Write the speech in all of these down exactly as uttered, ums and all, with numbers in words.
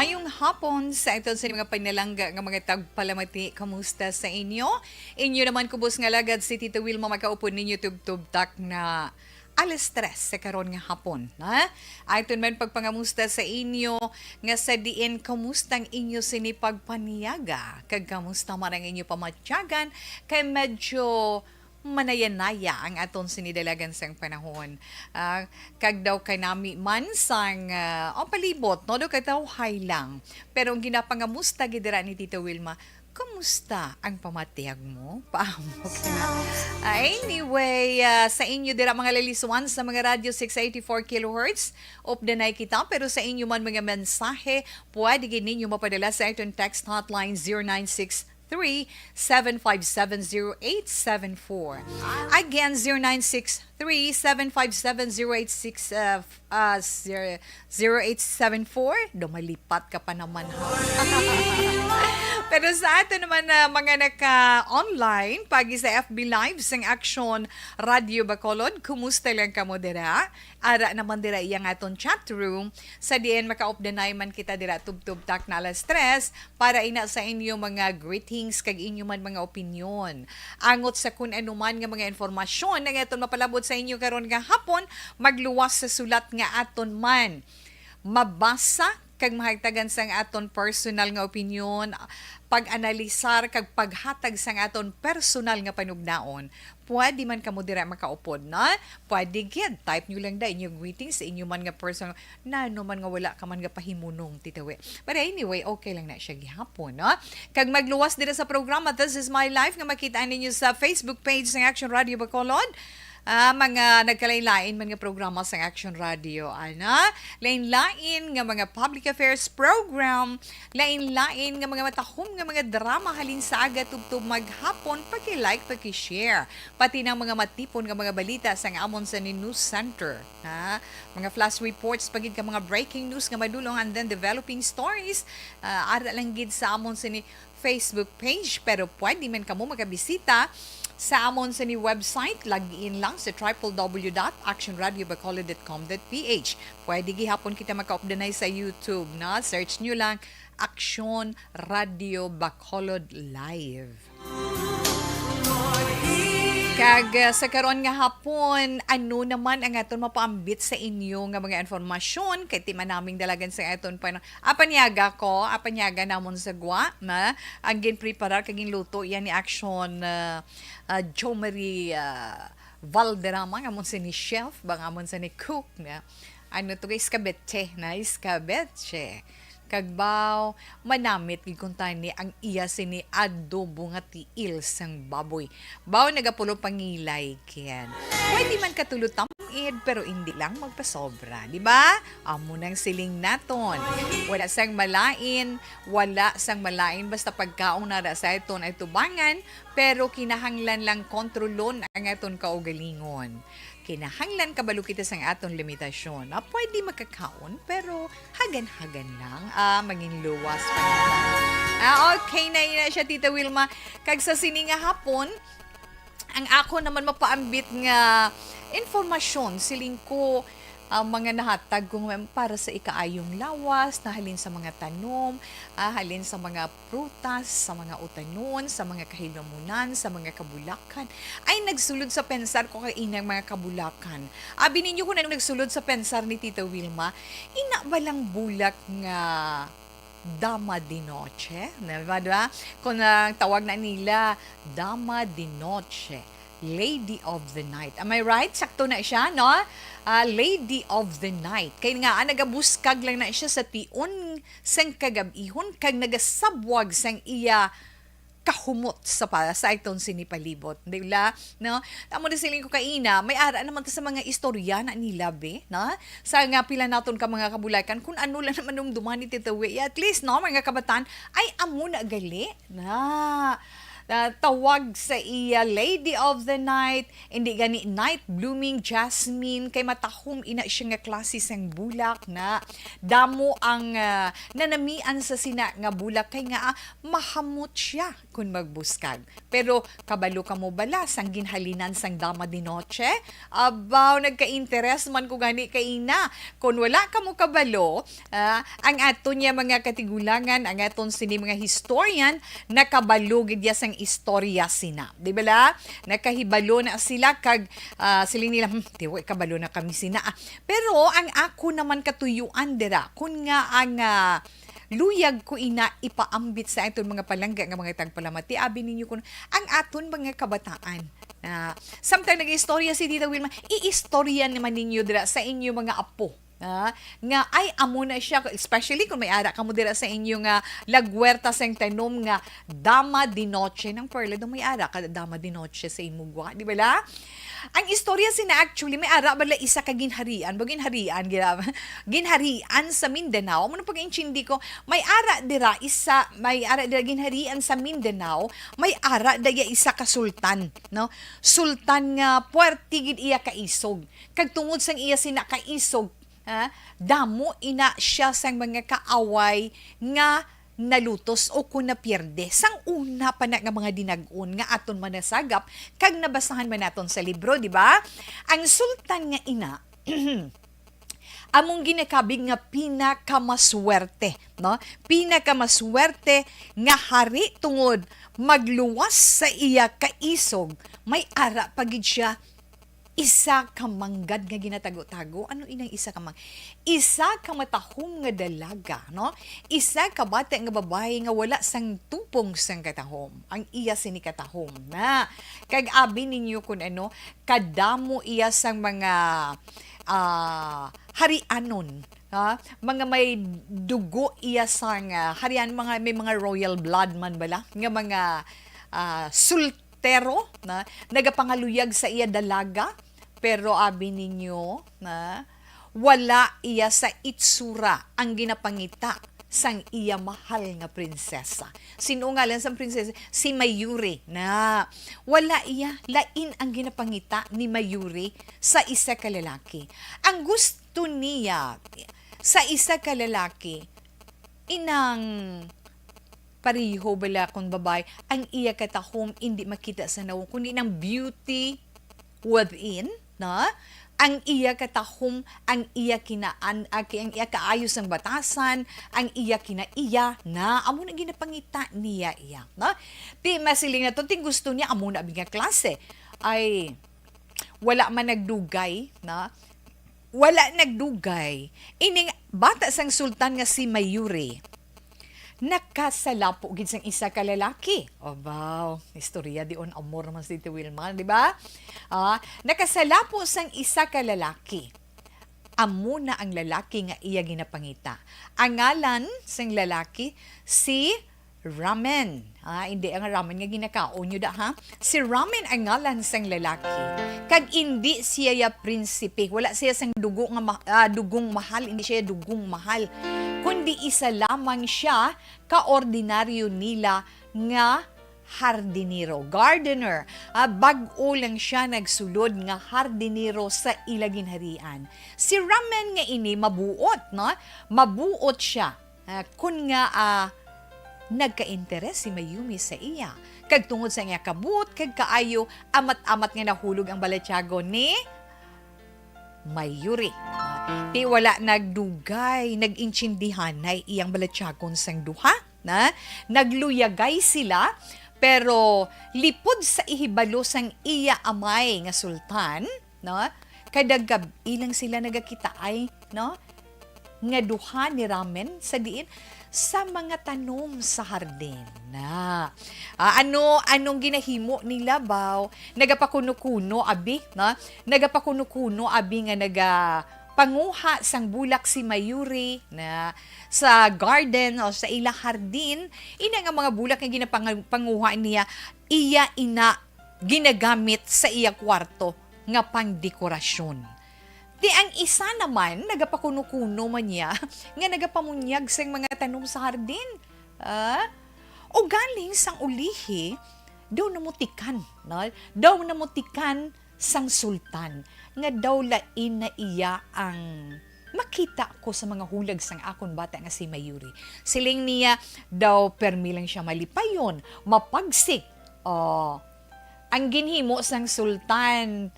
Maayong hapon sa aton sa mga panalangga nga mga tagpalamati. Kamusta sa inyo? Inyo naman kubos nga lagad si Tita Wilma makaupod ninyo tubtob tak na alas tres sa karon nga hapon, ha? Aton man pagpangamusta sa inyo nga sa diin kamusta ang inyo sini pagpaniyaga, kag kamusta man ang inyo pamatyagan, kay medyo manayanaya ang aton sinidalagan sang panahon. Ah, kag daw kanami man sang, ah, ang palibot, no? Daw katawhay lang. Pero ang ginapangamusta gid dira ni Tita Wilma, "Kumusta ang pamatyag mo?" Paamok na. Ah, anyway, ah, sa inyo dira mga lalisuan sa mga Radyo six eighty-four kilohertz, updanay kita, pero sa inyo man mga mensahe, pwede gid ninyo mapadala sa aton text hotline zero nine six three, seven five seven, zero eight seven four. Again, zero nine six three, seven five seven, zero eight six, uh, f-, uh, zero, zero eight seven four. Dumalipat ka pa naman, ha? Pero sa ato naman na mga naka-online, pagi sa F B Live sang Action Radio Bacolod, kumusta lang kamo dira? Ara naman dira iyang aton chat room. Sa diin makaupdanay man kita dira tubtob tak na alas tres, para ina sa inyo mga greetings kag inyo man mga opinyon. Angot sa kun ano man nga mga informasyon ang aton mapalabot sa inyo karon nga hapon, magluwas sa sulat nga aton man mabasa kag mahagtagan sang aton personal nga opinyon, pag-analisar kag paghatag sang aton personal nga panugnaon. Pwede man kamo dira makaupod, no? Pwede gid. Type nyo lang da inyong greetings sa inyo man nga personal. Nano man nga wala ka man nga pahimunong, Tita Wi. But anyway, okay lang na siya gihapon, no? Kag magluwas dira sa programa, This Is My Life, nga makita ninyo sa Facebook page ng Action Radio Bacolod. Ah, mga nagkalain-lain man nga programa sa Action Radio, ana. Lain-lain nga mga public affairs program, lain-lain nga mga matahom nga mga drama halin sa aga tubtob maghapon, paki-like, paki-share. Pati ng mga matipon nga mga balita sa amon sa ni News Center, ha? Mga flash reports, pagid ka mga breaking news nga madulong, and then developing stories, ah, ara lang gid sa amon sa ni Facebook page, pero pwede man kamo makabisita sa amon sa ni website. Log in lang sa triple W dot action radio bacolod dot com dot P H. Pwede gihapon kita makaupdanay sa YouTube, na search nyo lang Action Radio Bacolod Live. Kag, uh, sa karon nga hapon, ano naman ang aton mapaambit sa inyo nga mga informasyon? Kay ti man naming dalagan sa aton pa, apanyaga ko, apanyaga namon sa gwa, na ang ginpreparar kag ginluto yan ni Action, uh, uh, Jo Marie, uh, Valderrama, nga amon sa ni chef, bang amon sa ni cook, na ano to, escabeche, na escabeche. Kag baw, manamit gid kuntani ang iya sini adobo nga tiil sang baboy. Baw, nagapulo pangilay, ken. Pwede man katulo tam-id, pero indi lang magpasobra, di ba? Amo nang siling naton. Wala sang malain, wala sang malain, basta pagkaon na ra sa aton ay tubangan, pero kinahanglan lang kontrolon ang aton kaugalingon. Kinahanglan kabalo kita sang aton limitasyon. Ah, pwede makakaon, pero hagan-hagan lang. Ah, mangin luwas pa naman. Ah, okay na yun na siya, Tita Wilma. Kag sa sini nga hapon, ang ako naman mapaambit nga informasyon, siling ko, ah, mga nahatag ko nga para sa ikaayong lawas, na halin sa mga tanom, ah, halin sa mga prutas, sa mga utanon, sa mga kahilamunan, sa mga kabulakan. Ay, nagsulod sa pensar ko kay inang mga kabulakan. Abi ninyo kung anong nagsulod sa pensar ni Tita Wilma, ina ba lang bulak nga dama de noche? Di ba, di ba? Kung ang tawag na nila, dama de noche, lady of the night. Am I right? Sakto na siya, no? Ah, lady of the night. Kay nga, ah, nagabuskag lang na siya sa tion sang kagab-ihon kag nagasabwag sang iya kahumot sa pa-, sa iton sini palibot, di ba? No? Amo na siling ko kaina, may ara naman ta sa mga istorya na nila, be, no? Sa nga pila naton ka mga kabulakan, kung ano lang naman dumduman ni Tita Wi, at least, no, mga kabatan, ay amo na gali, na. ah, tawag sa iya Lady of the Night, indi gani Night Blooming Jasmine, kay matahom ina siya nga klase sang bulak na damo ang, ah, nanamian sa sina nga bulak kay nga, ah, mahamot siya kun magbuskag. Pero kabalo kamo bala sang ginhalinan sang Dama de Noche? Abaw, nagka-interes man ko gani kaina. Kon wala kamo kabalo, ah, ang aton niya mga katigulangan, ang aton sini mga historian, nakabalo gid ya sang istorya sina. Di ba la? Nakahibalo na sila kag, ah, siling nila, "Hmm, tiwa, kabalo na kami sina." Ah, pero ang ako naman katuyuan dira, kun nga ang, ah, luyag ko ina ipaambit sa aton mga palangga nga mga tagpalamati, abi ninyo kun ang aton mga kabataan. Ah, samtang nag-istorya si Tita Wilma, iistorya naman ninyo dira sa inyo mga apo. Ah, nga ay amo na siya, especially kung may ara kamo dira sa inyo nga lagwerta sang tanom nga Dama de Noche. Nang Perla, daw may ara ka Dama de Noche sa imo gwa, di ba la? Ang istorya sina actually, may ara bala isa ka ginharian, ba ginharian, gira-, ginharian sa Mindanao. Amo na pag-intindi ko, may ara dira isa, may ara dira ginharian sa Mindanao, may ara daya isa ka sultan, no? Sultan nga puwerte gid iya kaisog. Kag tungod sang iya sina kaisog, ha, damo ina siya sang mga kaaway nga nalutos o kon napierde sang una pa na nga mga dinag-on nga aton manasagap kag nabasahan man naton sa libro, di ba? Ang sultan nga ina among ginakabig nga pinakamaswerte, no? Pinakamaswerte nga hari tungod magluwas sa iya kaisog, may ara pa gid siya isa ka manggad nga ginatago-tago. Ano inang isa ka mang-, isa ka matahom nga dalaga, no? Isa ka bata nga babayi nga wala sang tupong sang katahom. Ang iya sini katahom na. Kag abi ninyo kun ano, kadamo iya sang mga, ah, harianon, ha? Mga may dugo iya sang, ah, harian, mga, may mga royal blood man bala nga mga, ah, sultero na nagapangaluyag sa iya dalaga, pero abi ninyo na wala iya sa itsura ang ginapangita sang iya mahal nga prinsesa. Sin-o ngalan sang prinsesa? Si Mayuri na. Wala iya, lain ang ginapangita ni Mayuri sa isa ka lalaki. Ang gusto niya sa isa ka lalaki, inang pareho bala kung babae, ang iya katahom indi makita sa nawong, kundi nang beauty within, na ang iya katahom, ang iya kinaan, ah, ki-, ang iya kaayo sang batasan, ang iya kinaiya, na amo na ginapangita niya iya, no? Ti masiling nato, ting gusto niya amo na abi nga klase. Ay, wala man nagdugay, na wala nagdugay. Ining bata sang sultan nga si Mayuri, nakasalapo gid sang isa ka lalaki. Abaw, istorya di on amor man si Tita Wilma, di ba? Ah, nakasalapo sang isa ka lalaki. Amo na ang lalaki nga iya ginapangita. Ang ngalan sang lalaki si Ramen. Ah, hindi ang ramen nga ginakaon nyo da, ha? Si Ramen ang ngalan sang lalaki. Kag indi siya ya prinsipe. Wala siya sang dugo nga ma-, ah, dugong mahal. Hindi siya dugong mahal. Kundi isa lamang siya ka ordinaryo nila nga hardinero, gardener. Ah, bag-o lang siya nagsulod nga hardinero sa ila ginharian. Si Ramen nga ini mabuot, no? Mabuot siya. Ah, kun nga, ah, nagka-interes si Mayumi sa iya, kag tungod sa iya kabuot kag kaayo, amat-amat nga nahulog ang balatyagon ni Mayuri. Ah, ti wala nagdugay, nag-intindihanay iyang balatyagon sang duha, na nagluyagay sila, pero lipod sa ihibalo sang iya amay nga sultan, no? Kada gab-i lang sila nagakitaay, no? Nga duha ni Ramen sa diin sa mga tanom sa hardin. Na. Ah, ano, anong ginahimo nila, baw? Nagapakuno-kuno, abi, no? Nagapakuno-kuno, abi, nga nagapanguha sang bulak si Mayuri, na, sa garden o sa ila hardin. Ina nga mga bulak nga ginapang-, panguha niya, iya ina ginagamit sa iya kwarto nga pangdekorasyon. Ti ang isa naman, nagapakuno-kuno man niya nga nagapamunyag sang mga tanom sa hardin. Ah? O galing sang ulihi, daw namutikan, no? Daw namutikan sang sultan, nga daw lain na iya ang makita ko sa mga hulag sang akon bata nga si Mayuri. Siling niya, daw permi lang siya malipayon, mapagsik. Oh, ang ginhimo sang sultan,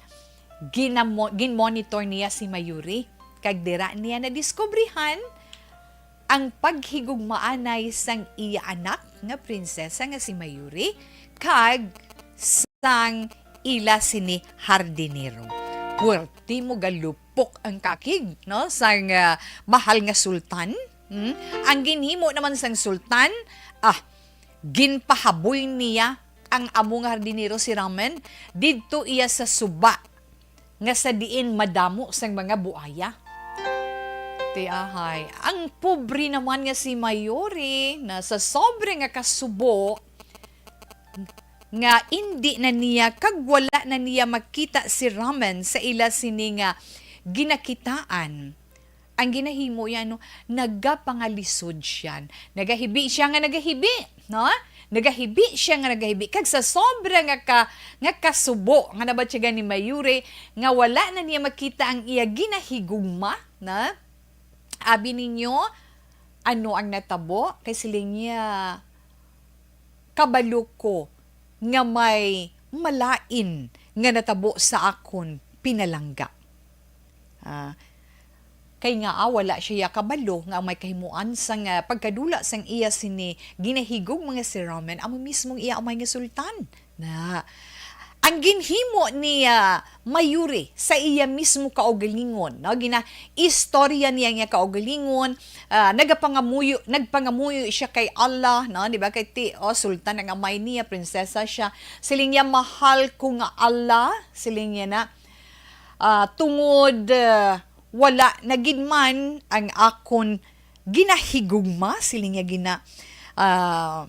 ginamo-, ginmonitor niya si Mayuri, kag dira niya nadiskubrihan ang paghigugmaanay sang iya anak nga prinsesa nga si Mayuri kag sang ila sini hardinero. Puwerte mo galupok ang kakig, no, sang, ah, mahal nga sultan. Hmm? Ang ginhimo naman sang sultan, ah, ginpahaboy niya ang amo nga hardinero si Ramen didto iya sa suba nga sa diin madamo sang mga buaya. Ti ahay, ang pobre naman nga si Mayuri na sa sobra nga kasubo nga indi na niya kag wala na niya makita si Ramen sa ila sini nga ginakitaan. Ang ginahimo niya, no, nagapangalisod siya. Nagahibi siya nga nagahibi, no? Nagahibi siya nga nagahibi. Kag sa sobra nga ka-, nga kasubo nga nabatyagan ni Mayuri, nga wala na niya makita ang iya ginahigugma, na? Abi ninyo, ano ang natabo? Kay siling niya, "Kabalo ko nga may malain nga natabo sa akon pinalangga." Ah, kay nga, ah, wala siya kabalo nga ang may kahimuan sang, ah, pagkadula sang iya sini ginahigugma nga si Ramen, amo mismong iya amay nga sultan. Na, ang ginhimo ni, ah, Mayuri sa iya mismo kaugalingon, no? Gina-, istorya niya nga kaugalingon, ah, nagapangamuyo, nagpangamuyo siya kay Allah, no? Di ba? Kay ti-, oh, sultan ang amay niya, prinsesa siya. Siling niya, "Mahal ko nga Allah," siling niya na, ah, "tungod, ah, wala na gid man ang akon ginahigugma," siling niya, gina-, ah,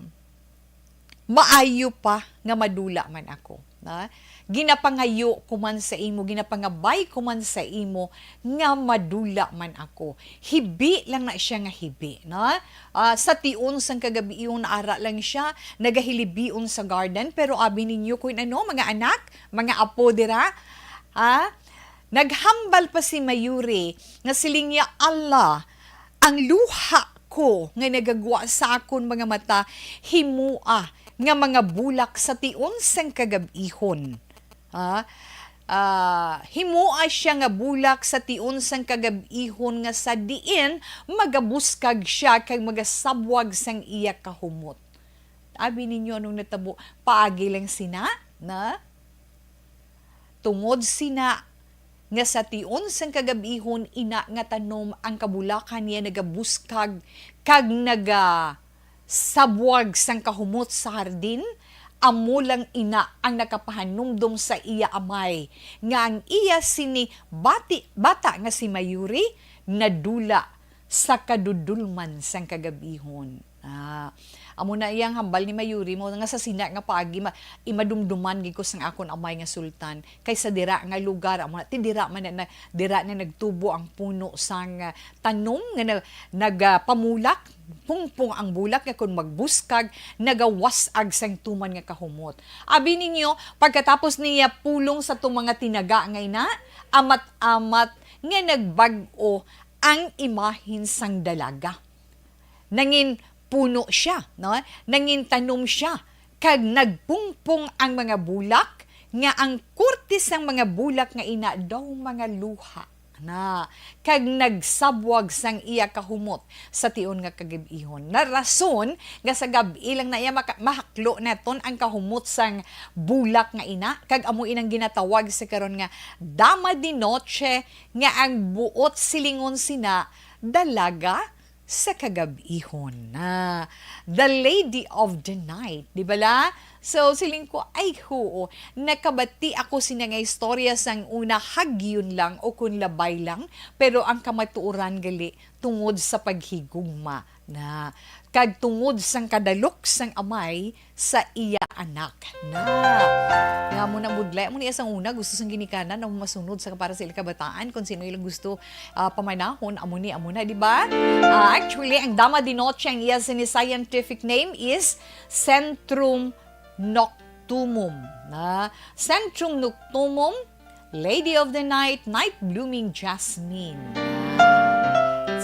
"maayo pa nga madula man ako, na? Ginapangayo ko man sa imo, ginapangabay ko man sa imo nga madula man ako." Hibi lang na siya nga hibi, na? Ah, sa tion sang kagabion, ara lang siya, nagahilibion sa garden. Pero abi ninyo kung ano, mga anak, mga apo dira, ah, naghambal pa si Mayuri nga siling niya, "Allah, ang luha ko nga nagagwa sa akon mga mata, himoa nga mga bulak sa tion sang kagab-ihon." Ha? Ah, himoa siya nga bulak sa tion sang kagab-ihon nga sa diin magabuskag siya kag magasabwag sang iya kahumot. Abi ninyo anong natabo? Paagi lang sina, na? Tungod sina nga sa tion sang kagab-ihon ina nga tanom ang kabulakan niya nagabuskag kag nagasabwag sang kahumot sa hardin, amo lang ina ang nakapahanumdom sa iya amay nga ang iya sini bati-, bata nga si Mayuri nadula sa kadudulman sang kagab-ihon. Ah, amo na iyang hambal ni Mayuri, mo nga sa sina nga paagi ma-, imadumduman gid ko sang akon amay nga sultan, kay sa dira nga lugar, amo na, ti dira man na, na, dira na nagtubo ang puno sang, ah, tanom nga na, nagapamulak, pungpong ang bulak nga kon magbuskag, nagawas-ag sang tuman nga kahumot. Abi ninyo, pagkatapos niya pulong sa tong mga tinaga nga ina, amat-amat nga nagbag-o ang imahin sang dalaga. Nangin puno sia, no? Nangin tanom sia, kag nagpungpong ang mga bulak, nga ang korte sang mga bulak nga ina daw mga luha na, kag nagsabwag sang iya kahumot sa tion nga kagab-ihon. Na rason nga sa gab-i lang na iya maka-, mahaklo naton ang kahumot sang bulak nga ina, kag amo inang ginatawag sa karon nga dama de noche, nga ang buot silingon sina dalaga sa kagab-ihon na, the lady of the night, di bala? So, siling ko, "Ay, huo, nakabati ako sina nga istorya sang una, hagyon lang o kun labay lang, pero ang kamatuoran gali tungod sa paghigugma na, kag tungod sang kadalok sang amay sa iya anak na." Nga mo na budlay, amo ni sang una, gusto sang ginikanan, amo masunod sa para sa ilang kabataan, kung sino ilang gusto, ah, pamanahon, amo ni, amo na, di ba? Ah, actually, ang dama de noche, ang iya sini scientific name is Centrum noc-, Noctumum, na Centrum Noctumum, Lady of the Night, Night Blooming Jasmine.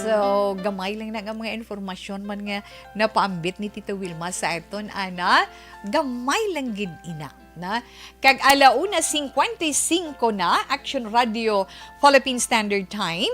So, gamay lang na nga mga informasyon man nga napaambit ni Tita Wilma sa aton, ana, gamay lang gid ina, na. Kag ala una cincuenta y cinco na, Action Radio Philippine Standard Time.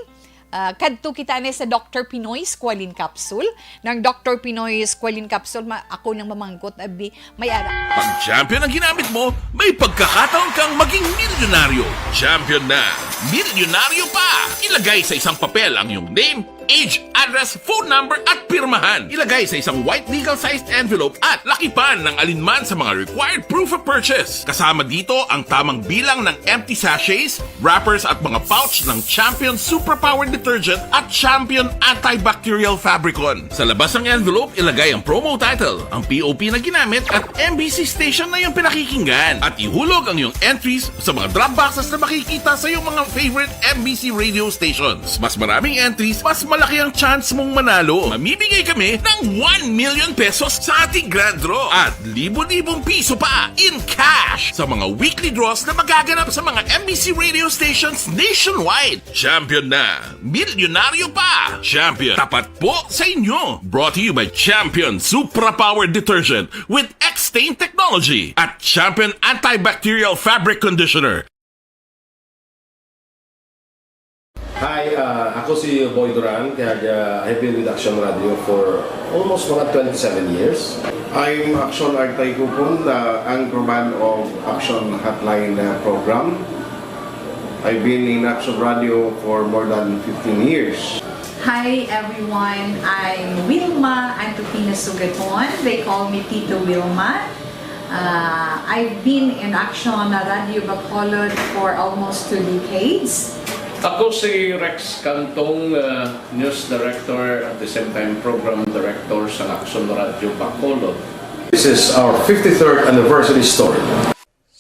Ah, kadto kita ni sa Doctor Pinoy Squalene Capsule. Nang Doctor Pinoy Squalene Capsule, ma-, ako nang mamangkot, abi, may ara. Pag Champion ang ginamit mo, may pagkakataon kang maging milyonaryo. Champion na, milyonaryo pa! Ilagay sa isang papel ang iyong name, age, address, phone number, at pirmahan. Ilagay sa isang white legal-sized envelope at lakipan ng alinman sa mga required proof of purchase. Kasama dito ang tamang bilang ng empty sachets, wrappers at mga pouch ng Champion Superpower Detergent at Champion Antibacterial Fabricon. Sa labas ng envelope, ilagay ang promo title, ang P O P na ginamit at M B C station na iyong pinakikinggan. At ihulog ang iyong entries sa mga drop boxes na makikita sa iyong mga favorite M B C radio stations. Mas maraming entries, mas malaki ang chance mong manalo. Mamimigay kami ng one million pesos sa ating grand draw at libo-libong piso pa in cash sa mga weekly draws na magaganap sa mga M B C radio stations nationwide. Champion na! Milyonaryo pa! Champion, tapat po sa inyo! Brought to you by Champion Supra Power Detergent with X-Stain Technology at Champion Antibacterial Fabric Conditioner. Hi, ah, ako si Boy Duran, kag, ah, I've been with Action Radio for almost mga twenty-seven years. I'm Action Artay Kupon, ah, anchorman of Action Hotline, ah, program. I've been in Action Radio for more than fifteen years. Hi everyone, I'm Wilma Antupina Sugaton. They call me Tito Wilma. Uh, I've been in Action Radio Bacolod for almost two decades. Ako si Rex Cantong, uh, news director, at the same time program director sa Action Radio Bacolod. This is our fifty-third anniversary story.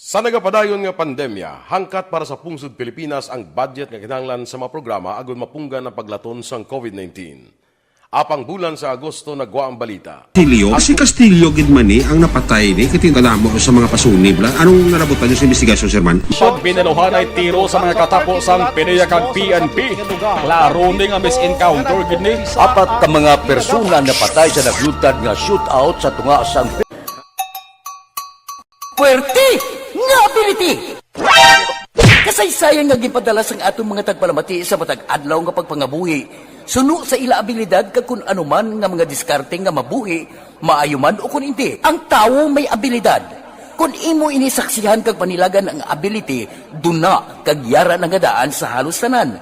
Sa nagapadayon nga pandemya, hangkat para sa pungsod Pilipinas ang budget nga kinahanglan sa mga programa agud mapunggan ang paglaton sang COVID nineteen. Apang bulan sa Agosto nagwa ang balita. Castillo, si Castillo gid man ni ang napatay ni, kay tingala mo sa mga pasunib la. Anong nalabutan niyo sa investigasyon, Sir Man? Siyam binaluhanay tiro sa mga katapo sang PDEA kag P N P. Klaro ni nga mis-encounter gid ni. Apat ka mga persona napatay sa naglutad nga shootout sa tunga sang Puwerte nga ability! Kasaysayan nga ginpadala sang aton mga tagpalamati sa matag adlaw nga pagpangabuhi, suno sa ila abilidad kag kun ano man nga mga diskarte nga mabuhi, maayo man o kun indi. Ang tawo may abilidad. Kun imo ini saksihan kag panilagan ang ability, duna kag yara na nga daan sa halos tanan.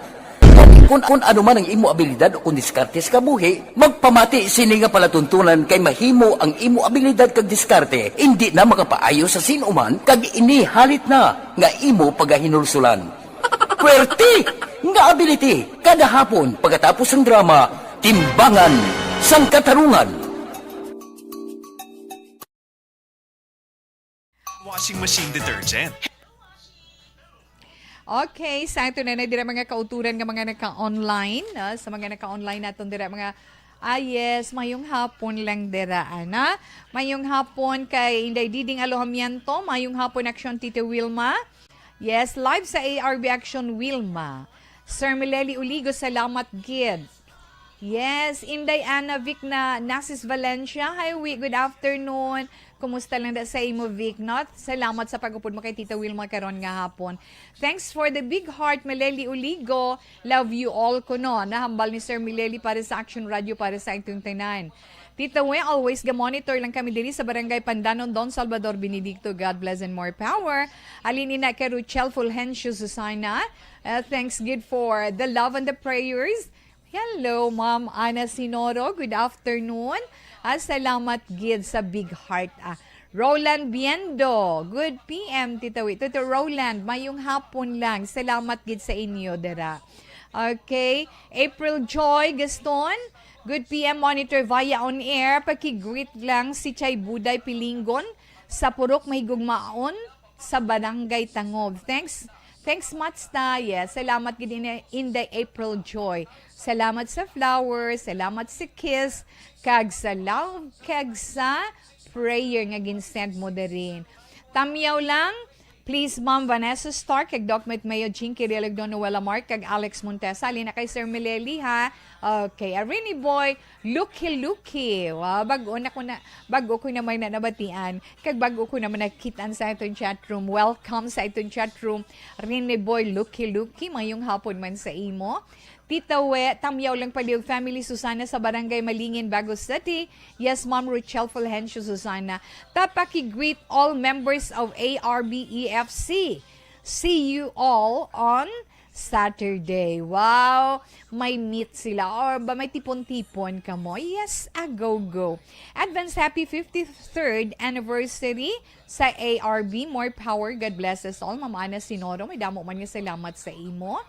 Kun, kun ano man ang imo abilidad o kun diskarte sa kabuhi, magpamati sini nga palatuntunan kay mahimo ang imo abilidad kag diskarte indi na makapaayo sa sin-o man kag ini halit na nga imo pagahinulsulan. Puwerte nga ability kada hapon pagkatapos sang drama, Timbangan sang Katarungan. Washing machine detergent. Okay, sa ito na na dira mga kauturan nga mga naka-online, ah, sa mga naka-online naton dira mga, ah, yes, mayong hapon lang dira, ana. Mayong hapon kay Inday Diding Alojamiento, mayong hapon Action Tita Wilma. Yes, live sa A R B Action Wilma. Sir Mileli Uligo, salamat gid. Yes, Inday Ana Vic na Nasis Valencia. Hi, Wi. Good afternoon. Kumusta lang da sa imo, Vic, no? Salamat sa pag-upod mo kay Tita Wilma karon nga hapon. Thanks for the big heart, Mileli Uligo. Love you all, kuno. Nahambal ni Sir Mileli para sa Action Radio, para sa itong tanan. Tita Wi, always ga-monitor lang kami diri sa Barangay Pandanon, Don Salvador Benedicto. God bless and more power. Alin ina kay Ruchel Fulgencio Susana. Uh, thanks, good, for the love and the prayers. Hello, Ma'am Ana Sinoro. Good afternoon. Ah, salamat gid sa big heart. Ah, Roland Biendo. Good P M, Tita Wi. Tito Roland, mayong hapon lang. Salamat gid sa inyo, dira. Okay. April Joy Gaston. Good P M, Monitor via on air. Paki-greet lang si Chay Buday Pilingon sa Purok Mahigugmaon sa Barangay Tangub. Thanks, thanks much, ta. Yes, salamat gid, Inday, Inday April Joy. Salamat sa flowers, salamat sa kiss, kag sa love, kag sa prayer nga ginsend mo diri. Tamyaw lang, please, Ma'am Vanessa Stark, kag Doc Matt Mayo, Jinky Realigdon, Noel Amar, kag Alex Montesa. Halin na kay Sir Mileli, ha? Okay, Arini Boy, Lucky Lucky. Wow, bag-o na ko na, bag-o ko naman na nabatian. Kag bag-o ko naman nakit-an sa aton chat room. Welcome sa aton chat room, Rene Boy, Lucky Lucky. Mayong hapon man sa imo. Tita We, tamyaw lang paliog family, Susana sa Barangay Malingin, Bago City. Yes, Ma'am Rochelle Fulgencio, Susana. Tapaki greet all members of A R B E F C. See you all on Saturday. Wow! May meet sila. Or ba may tipon-tipon kamo? Yes, a go-go. Advance happy fifty-third anniversary sa A R B. More power. God bless us all. Ma'am Ana Sinoro, may damo man nga salamat sa imo.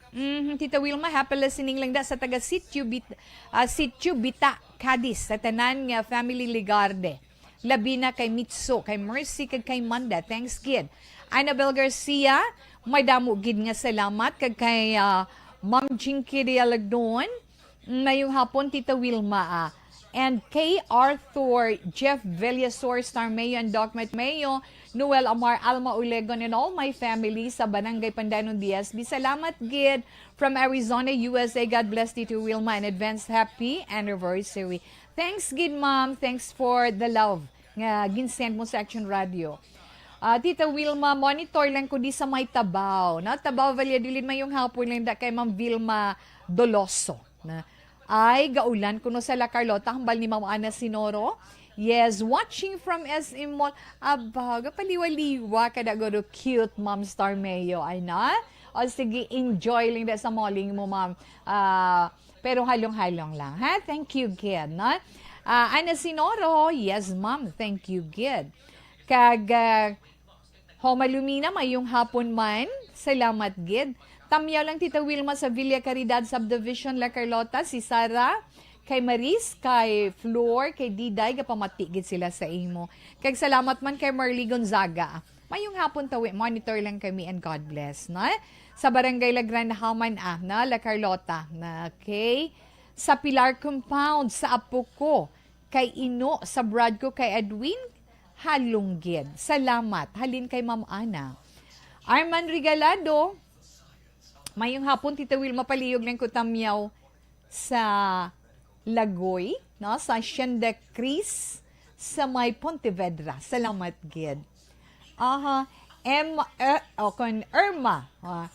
Mhm, Tita Wilma, happy listening lang da sa taga Sitio Bit-, ah, Sitio Bita, Cadiz, sa tanan nga family Ligarde. Labi na kay Mitso, kay Mercy, kag kay Manda. Thanks gid. Annabel Garcia, may damo gid nga salamat. Kag kay, ah, Ma'am Jinky Realagdon, mayong hapon, Tita Wilma, ah. And kay Arthur, Jeff Villasor, Star Mayo, and Doc Matt Mayo, Noel Amar, Alma Ulegon, and all my family sa Barangay Pandanon D S B. Salamat gid from Arizona, U S A. God bless, Tita Wilma, and advance happy anniversary. Thanks gid, ma'am. Thanks for the love nga ginsend mo sa Action Radio. Ah, Tita Wilma, monitor lang ko di sa may Tabaw. Na Tabaw, Valladolid, mayong hapon lang da kay Ma'am Vilma Doloso. Na, ay, gaulan kuno sa La Carlota, hambal ni Ma'am Ana Sinoro. Yes, watching from S M Mall. Aba, gapaliwa-liwa ka na guro, cute Ma'am Star Mayo. Ay na? O sige, enjoy lang da sa malling mo, ma'am. Ah, pero halong-halong lang, ha? Thank you, gid, no? Ah, Ana Sinoro, yes, ma'am. Thank you, gid. Kag, ah, Homa Lumina, mayong hapon man. Salamat gid. Tamyaw lang, Tita Wilma, sa Villa Caridad Subdivision, La Carlota, si Sara, kay Maris, kay Flor, kay Diday, gapamati gid sila sa imo. Kag salamat man kay Marley Gonzaga. Mayong hapon, tawi. Monitor lang kami and God bless, no? Sa Barangay La Granja man, ah, na, La Carlota, na, okay? Sa Pilar Compound, sa apo ko, kay Ino, sa brad ko, kay Edwin, halong gid. Salamat. Halin kay Ma'am Ana. Arman Regalado, mayong hapon, Tita Wilma, palihog lang ko tamyaw sa Lagoy, no? Sa Hacienda Cris, sa may Pontevedra. Salamat gid. Aha. Em, eh, o, kon Irma. Ah,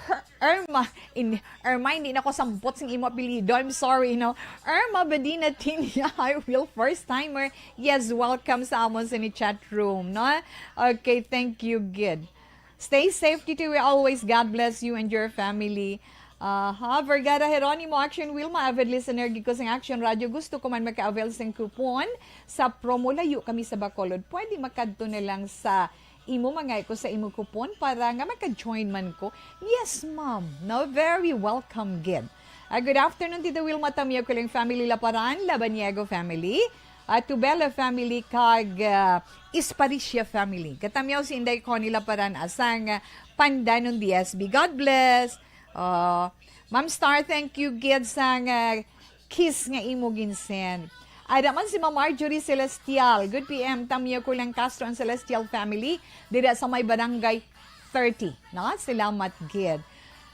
Her-, Irma. In, Irma, hindi na ko sampot sing imo apelyido. I'm sorry, no? Irma Badina Tinya, I will first timer. Yes, welcome sa amon sa ni chat room, no? Okay, thank you, gid. Stay safe, Tito. We always, God bless you and your family. Aha, Vergara Jeronimo, Action Wilma, avid listener gid ko sang Action Radio. Gusto ko man maka-avail sang coupon sa promo. Layo kami sa Bacolod. Pwede makadto na lang sa imo, mangay ko sa imo coupon para nga maka-join man ko. Yes, ma'am. No, very welcome gid. Ah, good afternoon, Tita Wilma, Tamyaw ko lang family, Laparan, Labaniego family, ah, Tubela family, kag, ah, Esparicia family. Katamyaw si Inday Connie Laparan, asang, ah, Pandanon D S B. God bless. Ah, Ma'am Star, thank you gid sang, ah, kiss nga imo ginsend. Ada man si Ma'am Marjorie Celestial. Good P M, Tamyaw ko lang Castro and Celestial family dira sa may barangay thirty, no? Salamat gid.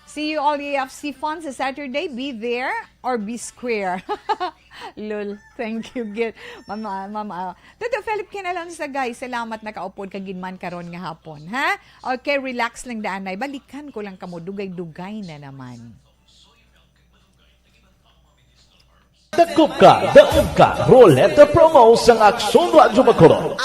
See you all A F C fans sa Saturday. Be there or be square. Lol, thank you gid. Mama, mama. Tito Philip Kinalonza, guys, salamat nakaupod ka gid man karon nga hapon, ha? Okay, relax lang daan, nay. Balikan ko lang kamo, dugay-dugay na naman. Dakop ka, daog ka, Roleta Promo sang Aksyon Radyo Bacolod.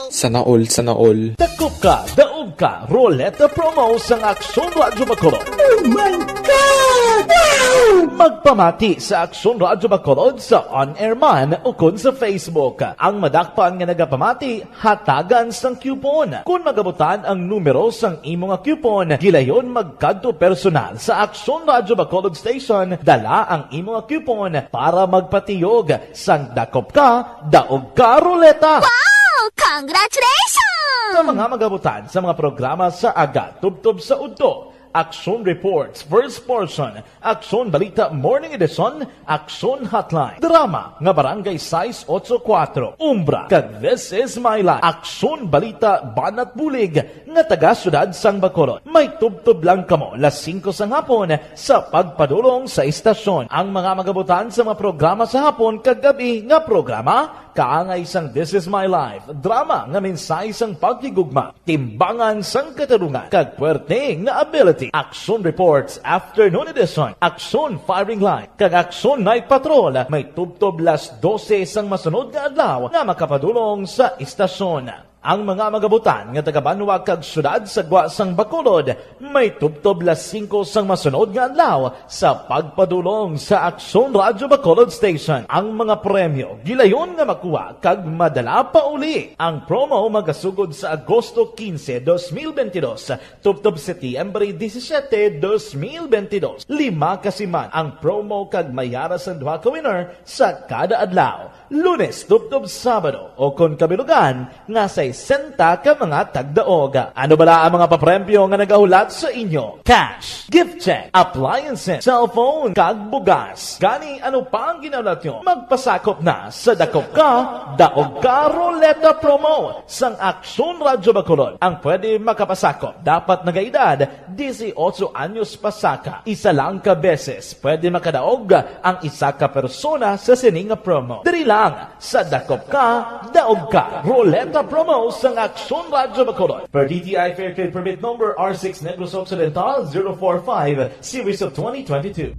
Sana all, sana all. Dakop ka, daog ka, Roleta Promo sang Aksyon Radyo Bacolod. Oh my God! Wow! Magpamati sa Aksyon Radyo Bacolod sa on-air man ukon sa Facebook. Ang madakpan nga nagapamati, hatagan sang coupon. Kon magabutan ang numero sang imo nga coupon, gilayon magkadto personal sa Aksyon Radyo Bacolod Station, dala ang imo nga coupon para magpatiyog sang Dakop Ka, Daog Ka Roleta. Wow! Congratulations! Sa mga magabutan sa mga programa sa aga tubtob sa udto, Aksyon Reports, First Portion, Aksyon Balita Morning Edition, Aksyon Hotline, drama nga Barangay sais otso kuwatro, Umbra, kag This Is My Life, Aksyon Balita Banat Bulig, nga taga Siyudad sang Bacolod. May tubtob lang kamo las singko sang hapon sa pagpadulong sa istasyon. Ang mga magabutan sa mga programa sa hapon kag gab-i nga programa, kaangay sang This Is My Life, drama nga mensahe sang paghigugma, timbangan sang katarungan, kag puwerte nga ability. Action Reports Afternoon Edition, Action Firing Line, kag Action Night Patrol may tubtob las dose sang masunod nga adlaw nga makapadulong sa istasyon. Ang mga magabutan nga taga-banwa kag siyudad sa gwa sang Bacolod may tubtob las singko sang masunod nga adlaw sa pagpadulong sa Aksyon Radyo Bacolod Station. Ang mga premyo gilayon nga makuha kag madala pa uli. Ang promo magasugod sa Agosto quince, dos mil veintidós, tubtob Setyembre disisiete, dos mil veintidós. Lima ka siman ang promo kag may ara sang duha ka winner sa kada adlaw. Lunes tubtob Sabado, o kon kabilugan, nga sesenta ka mga tagdaog. Ano bala ang mga papremyo nga nagahulat sa inyo? Cash, gift check, appliances, cellphone, kag bugas. Gani, ano pa ang ginahulat nyo? Magpasakop na sa Dakop Ka, Daog Ka Ruleta Promo sang Aksyon Radyo Bacolod. Ang pwede makapasakop dapat nagaedad disiotso anyos pasaka. Isa lang ka beses pwede makadaog ang isa ka persona sa sini nga promo. Diri lang sa Dakop Ka, Daog Ka Ruleta Promo sang Aksyon Radyo Bacolod. Per D T I Fair Trade Permit Number R six Negros Occidental zero four five, Series of twenty twenty-two.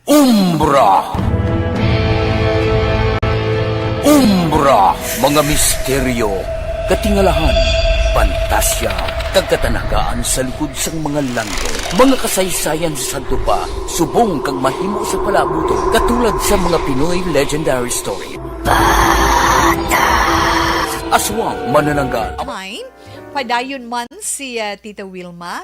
Umbra. Umbra, mga misteryo, katingalahan, pantasya, kag katanagaan sa likod sang mga langit. Mga kasaysayan sa sadto pa, subong kag mahimo sa palaabuton, katulad sa mga Pinoy legendary story. Aswang manananggal. Mine? Padayon man si, ah, Tita Wilma.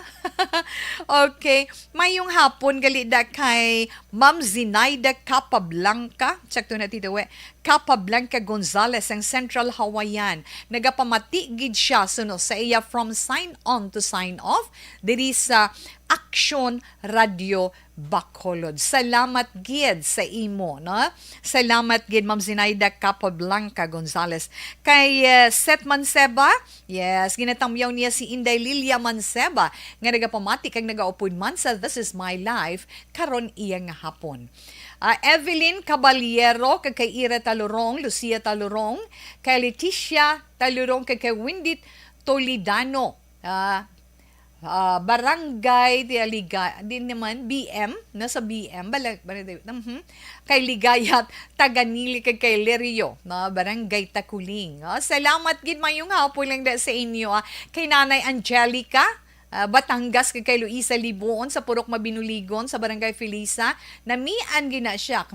Okay. Mayong hapon gali da kay Ma'am Zinaida Capablanca. Check to na, Tita We. Capablanca Gonzalez, ang Central Hawaiian. Nagapamati gid siya suno sa iya from sign on to sign off diri sa Action Radio Bacolod. Salamat gid sa imo, no? Salamat gid, Ma'am Zinaida Capablanca Gonzalez. Kay, eh, Seth Manseba, yes, ginatamyaw niya si Inday Lilia Manseba, nga nagapamati kag nagaupod man sa This Is My Life karon iya nga hapon. Ah, Evelyn Caballero, kag kay Ira Talurong, Lucia Talurong, kay Leticia Talurong, kag kay Windit Toledano. Ah, ah, Barangay Liga-, di naman, B M, nasa B M, bala-, bala-, mhm. Kay Ligaya, Taganili, kag kay Lerio, no? Barangay Takuling. Oh, salamat gid, mayong hapon lang da sa inyo, ah. Kay Nanay Angelica, ah, Batangas, kag kay Luisa Libuon sa Purok Mabinuligon, sa Barangay Felisa, namian gid na siya.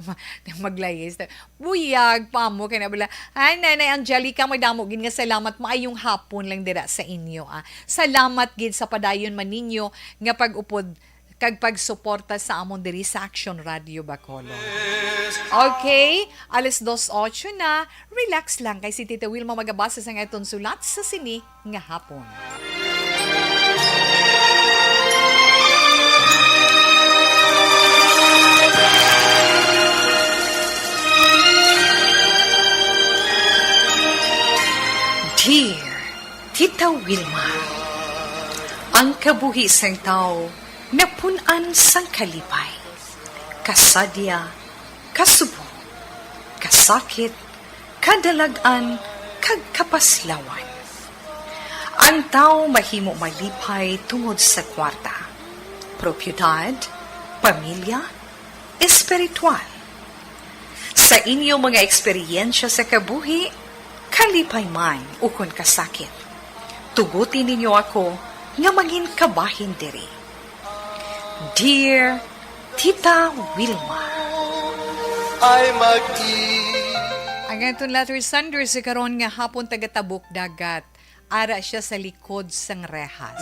Maglayis. Buyag pa mo kay na bala. Ay, Nanay Angelica, may damo gid nga salamat. Maayong hapon lang dira sa inyo, ah. Salamat gid sa padayon man ninyo nga pag-upod kag pagsuporta sa amon diri sa Action Radio Bacolod. Okay, alas dos ocho na. Relax lang kay si Tita Wilma magabasa sa aton sulat sa sini nga hapon. Dear Tita Wilma, ang kabuhi sang tawo napun-an sang kalipay, kasadya, kasubong, kasakit, kadalag-an, kag kapaslawan. Ang tawo mahimo malipay tungod sa kwarta, propiedad, pamilya, espiritual. Sa inyo mga eksperyensya sa kabuhi, kalipay man ukon kasakit, tuguti ninyo ako nga mangin kabahin diri. Dear Tita Wilma. Ay mag-i- Ang aton letter sender sa karon nga hapon, taga Tabuk Dagat. Ara siya sa likod sang rehas.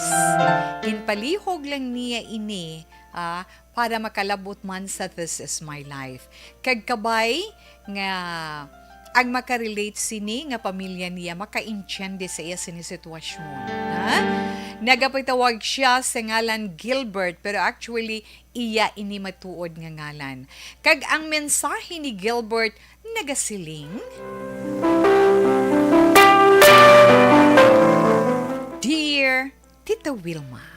Ginpalihog lang niya ini, ah, para makalabot man sa This Is My Life. Kag kabay nga ang makarelate sini nga pamilya niya makaintiende sa iya sini sitwasyon, ha? Nagapatawag siya sa ngalan Gilbert, pero actually, iya ini matuod nga ngalan. Kag ang mensahe ni Gilbert nagasiling, Dear Tita Wilma,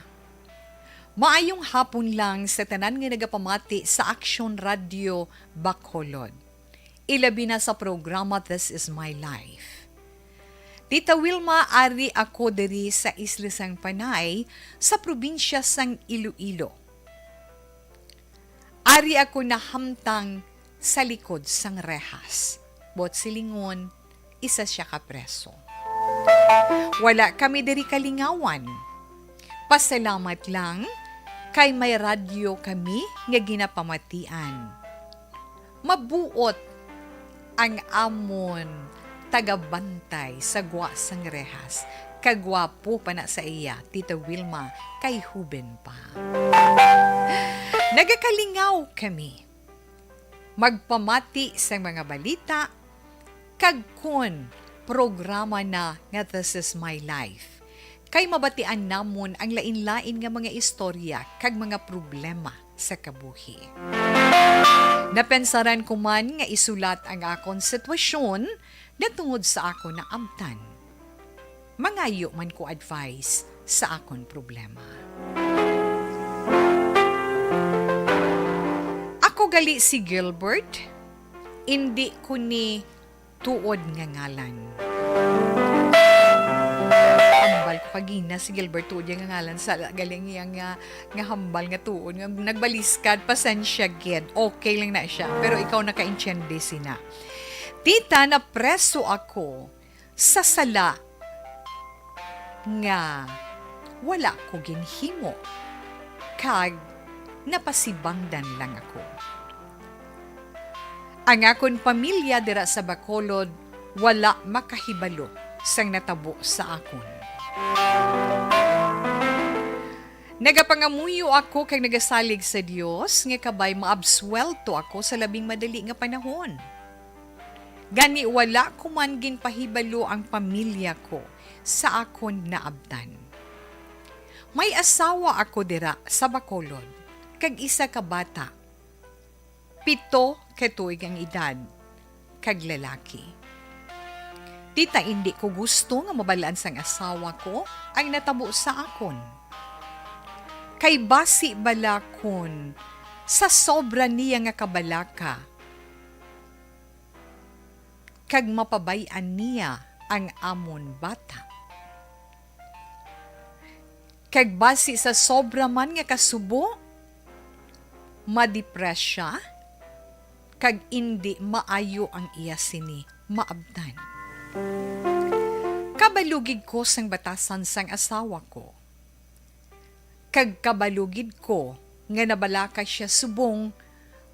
maayong hapon lang sa tanan nga nagapamati sa Aksyon Radyo Bacolod, ilabi na sa programa This Is My Life. Tita Wilma, ari ako diri sa Isla sang Panay, sa probinsya sang Iloilo. Ari ako nahamtang sa likod sang rehas. Buot silingon, isa sia ka preso. Wala kami diri kalingawan. Pasalamat lang kay may radyo kami nga ginapamatian. Mabuot ang amon tagabantay sa gwa sang rehas. Kagwapo pa na sa iya, Tita Wilma, kay huben pa. Nagakalingaw kami magpamati sang mga balita, kag kon programa na nga This Is My Life, kay mabatian namon ang lain-lain nga mga istorya kag mga problema sa kabuhi. Napensaran ko man nga isulat ang akon sitwasyon natungod sa akon naabtan. Mangayo man ko advice sa akon problema. Ako gali si Gilbert, indi ko ni tuod nga ngalan. Hambal ko kagina si Gilbert tuod nga ngalan, sa gali ang iya nga, nga hambal nga tuod, nga nagbaliskad, pasensya gid. Okay lang na siya, pero ikaw nakaintiende sina. Tita, napreso ako sa sala nga wala ko ginhimo, kag napasibangdan lang ako. Ang akon pamilya dira sa Bacolod wala makahibalo sang natabo sa akon. Nagapangamuyo ako kag nagasalig sa Dios nga kabay maabsuwelto ako sa labing madali nga panahon. Gani, wala ko man ginpahibalo ang pamilya ko sa akon naabtan. May asawa ako dira sa Bacolod, kag isa ka bata, pito ka tuig ang edad, kag lalaki. Tita, indi ko gusto nga mabal-an sang asawa ko ang natabo sa akon. Kay basi bala kon sa sobra niya nga kabalaka, kag mapabay-an niya ang amon bata. Kag basi sa sobra man nga kasubo, madepress sia, kag indi maayo ang iya sini maabtan. Kabalo gid ko sang batasan sang asawa ko. Kag kabalo gid ko nga nabalaka sia subong,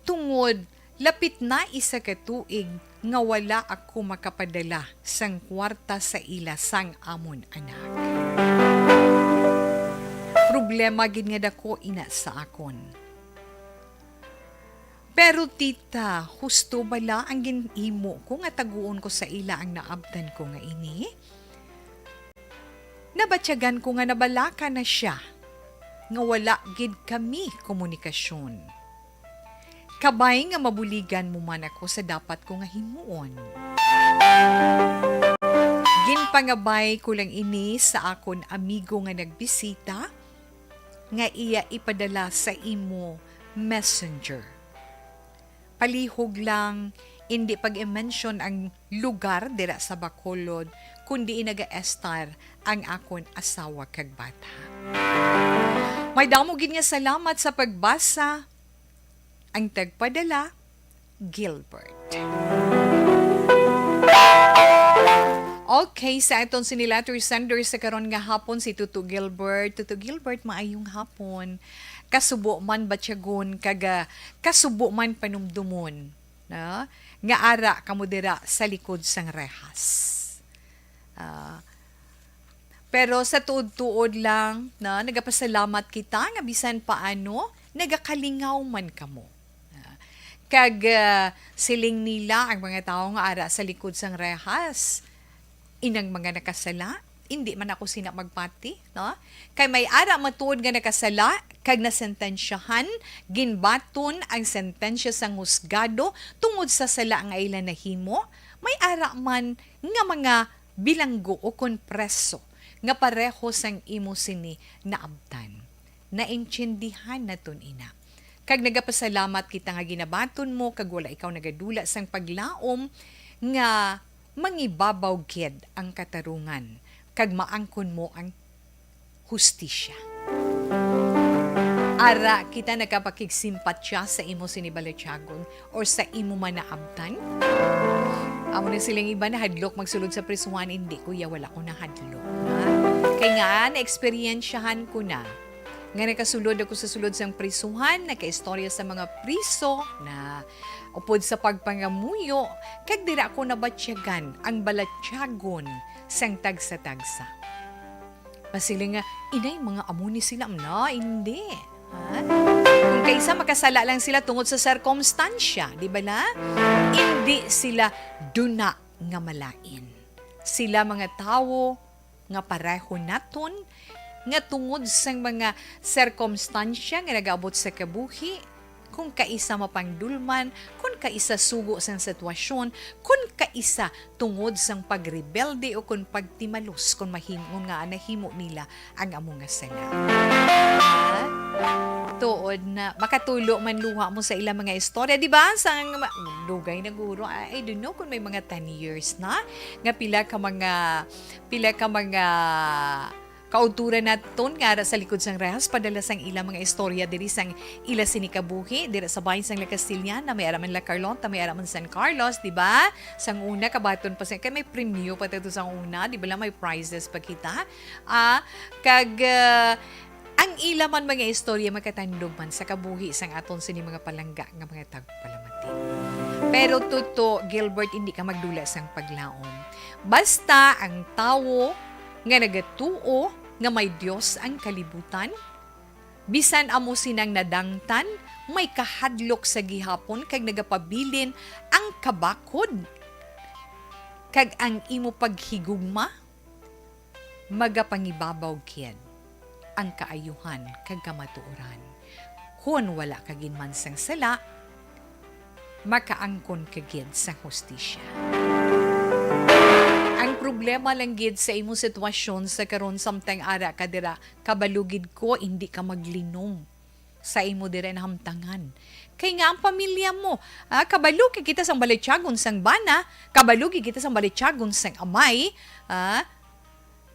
tungod lapit na isa ka tuig nga wala ako makapadala sang kwarta sa ila sang amon anak. Problema gid nga dako ina sa akon. Pero, tita, husto bala ang ginhimo ko nga taguon ko sa ila ang naabtan ko nga ini? Nabatyagan ko nga nabalaka na sia, nga wala gid kami komunikasyon. Kabay nga mabuligan mo man ako sa dapat ko nga himuon. Ginpangabay ko lang ini sa akon amigo nga nagbisita, nga iya ipadala sa imo messenger. Palihog lang, indi pag-i-mention ang lugar dira sa Bacolod, kundi naga-estar ang akon asawa kag bata. May damo gid nga salamat sa pagbasa. Ang tagpadala, Gilbert. Okay, sa aton sini letter sender sa karon nga hapon, si Tuto Gilbert. Tuto Gilbert, maayong hapon. Kasubo man batyagon, kag, ah, kasubo man panumdumon, no? Nga ara kamo dira sa likod sang rehas. Ah, pero sa tuod-tuod lang, no, nagapasalamat kita nga bisan paano, nagakalingaw man kamo. Ah, kag, ah, siling nila ang mga tawo nga ara sa likod sang rehas, inang mga nakasala, indi man ako sina magpati, no? Kay may ara matuod nga nakasala, kag nasentensyahan, ginbaton ang sentensya sang husgado tungod sa sala nga ila nahimo, may ara man nga mga bilanggo o kon preso nga pareho sang imo sini naabtan. Naintindihan naton ina. Kag nagapasalamat kita nga ginabaton mo kag wala ikaw nagadula sang paglaom nga mangibabaw gid ang katarungan kag maangkon mo ang hustisya. Ara kita nakapakigsimpatya sa imo sini balatyagon or sa imo man naabtan? Amo na silang iba nahadlok magsulod sa prisuhan, hindi, kuya, wala ko nahadlok. Ha? Kay nga, naeksperyensyahan ko na nga nakasulod ako sa sulod sang prisuhan, nakaistorya sa mga priso na upod sa pagpangamuyo, kag dira ko nabatyagan ang balatyagon sang tagsa-tagsa. Masiling nga, "Inay, mga amo ni sila." Na, hindi. Ha? Kung kaisa makasala lang sila tungod sa sirkumstansya, di ba la? Hindi sila duna nga malain. Sila mga tawo nga pareho naton, nga tungod sang mga sirkumstansya nga nagaabot sa kabuhi, kung kaisa mapangdulman, kung kaisa sugo sang sitwasyon, kung kaisa tungod sang pagrebelde o kon pagtimalos, kon mahimo nga nahimo nila ang amo nga sala. Ah, tuod na makatulo man luha mo sa ilang mga istorya, di ba? Sang ma-, dugay na guro, I, I don't know kung may mga ten years na, nga pila ka mga, pila ka mga kauturan naton nga ara sa likod sang rehas, padala sang ila mga istorya diri sang ila sini kabuhi, dira sa bahin sang La Castellana, may ara man La Carlota, may ara man San Carlos, di ba? Sang una, kabaton pa sa, kay may premyo pa tato sang una, di ba lang may prizes pa kita? Ah, kag, ah, ang ila man mga istorya makatandog man sa kabuhi sang aton sini mga palangga nga mga tagpalamati. Pero tuto, Gilbert, hindi ka magdula sang paglaom. Basta ang tawo nga nagatuo nga may Dios ang kalibutan, bisan amo sinang nadangtan, may kahadlok sa gihapon kag nagapabilin ang kabakod kag ang imo paghigugma magapangibabaw gid ang kaayuhan kag kamatuoran. Kon wala ka ginman sang sala, makaangkon ka gid sang hustisya. Ang problema lang gid sa imo sitwasyon sa karon, samtang ara ka dira, kabalo gid ko, hindi ka maglinong sa imo dira nahamtangan. Kay nga ang pamilya mo, ah, kabalo kay kita sang balatyagon sang bana, kabalo kay kita sang balatyagon sang amay, ah,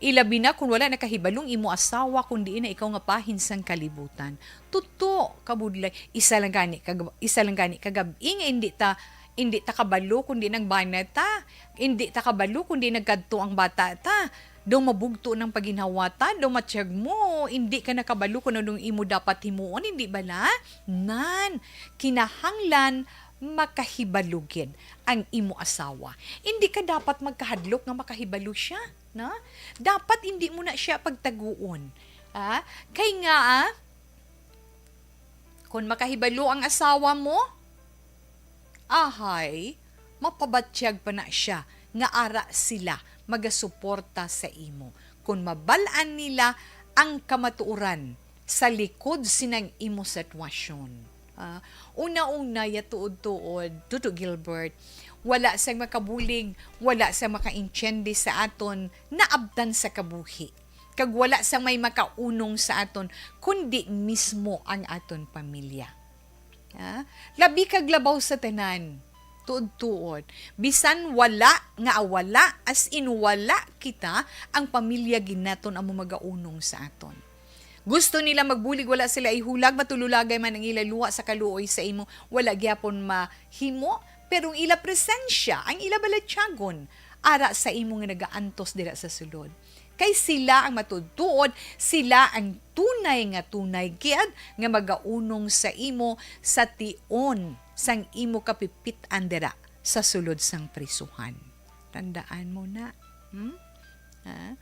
ilabi na kung wala nakahibalong imo asawa, kundi na ikaw nga bahin sang kalibutan. Tuto, kabudlay, isa lang gani kag-, isa lang gani kagab-i nga hindi ta, hindi ta kabalo kundi nang bana ta, hindi ta kabalo kundi nagkadto ang bata ta. Daw mabugto nang paginhawa ta, daw matyag mo, hindi ka nakabalo kung anong imo dapat himuon, hindi bala? Nan, kinahanglan makahibalo gid ang imo asawa. Hindi ka dapat magkahadlok nga makahibalo siya, na? Dapat hindi mo na siya pagtaguon. Ah, kay nga, ah, kung makahibalo ang asawa mo, ahay, mapabatyag pa na siya nga ara sila magasuporta sa imo. Kung mabal-an nila ang kamatuoran sa likod sinang imo sitwasyon. Ah, una-una, ya tuod-tuod, Tuto Gilbert, wala sang makabulig, wala sang makaintiende sa aton naabtan sa kabuhi, kag wala sang may makaunong sa aton, kundi mismo ang aton pamilya. Ah, labi kag labaw sa tanan, tuod-tuod, bisan wala nga wala, as in wala kita, ang pamilya gid naton amo magaunong sa aton. Gusto nila magbulig, wala sila ihulag, matululagay man ang ila luha sa kaluoy sa imo, wala gyapon mahimo, pero ang ila presensya, ang ila balatyagon, ara sa imo nga nagaantos dira sa sulod. Kay sila ang matuod-tuod, sila ang tunay nga tunay gid nga magaunong sa imo sa tion sang imo kapipit-an dira sa sulod sang prisuhan. Tandaan mo na. Hmm? Ha?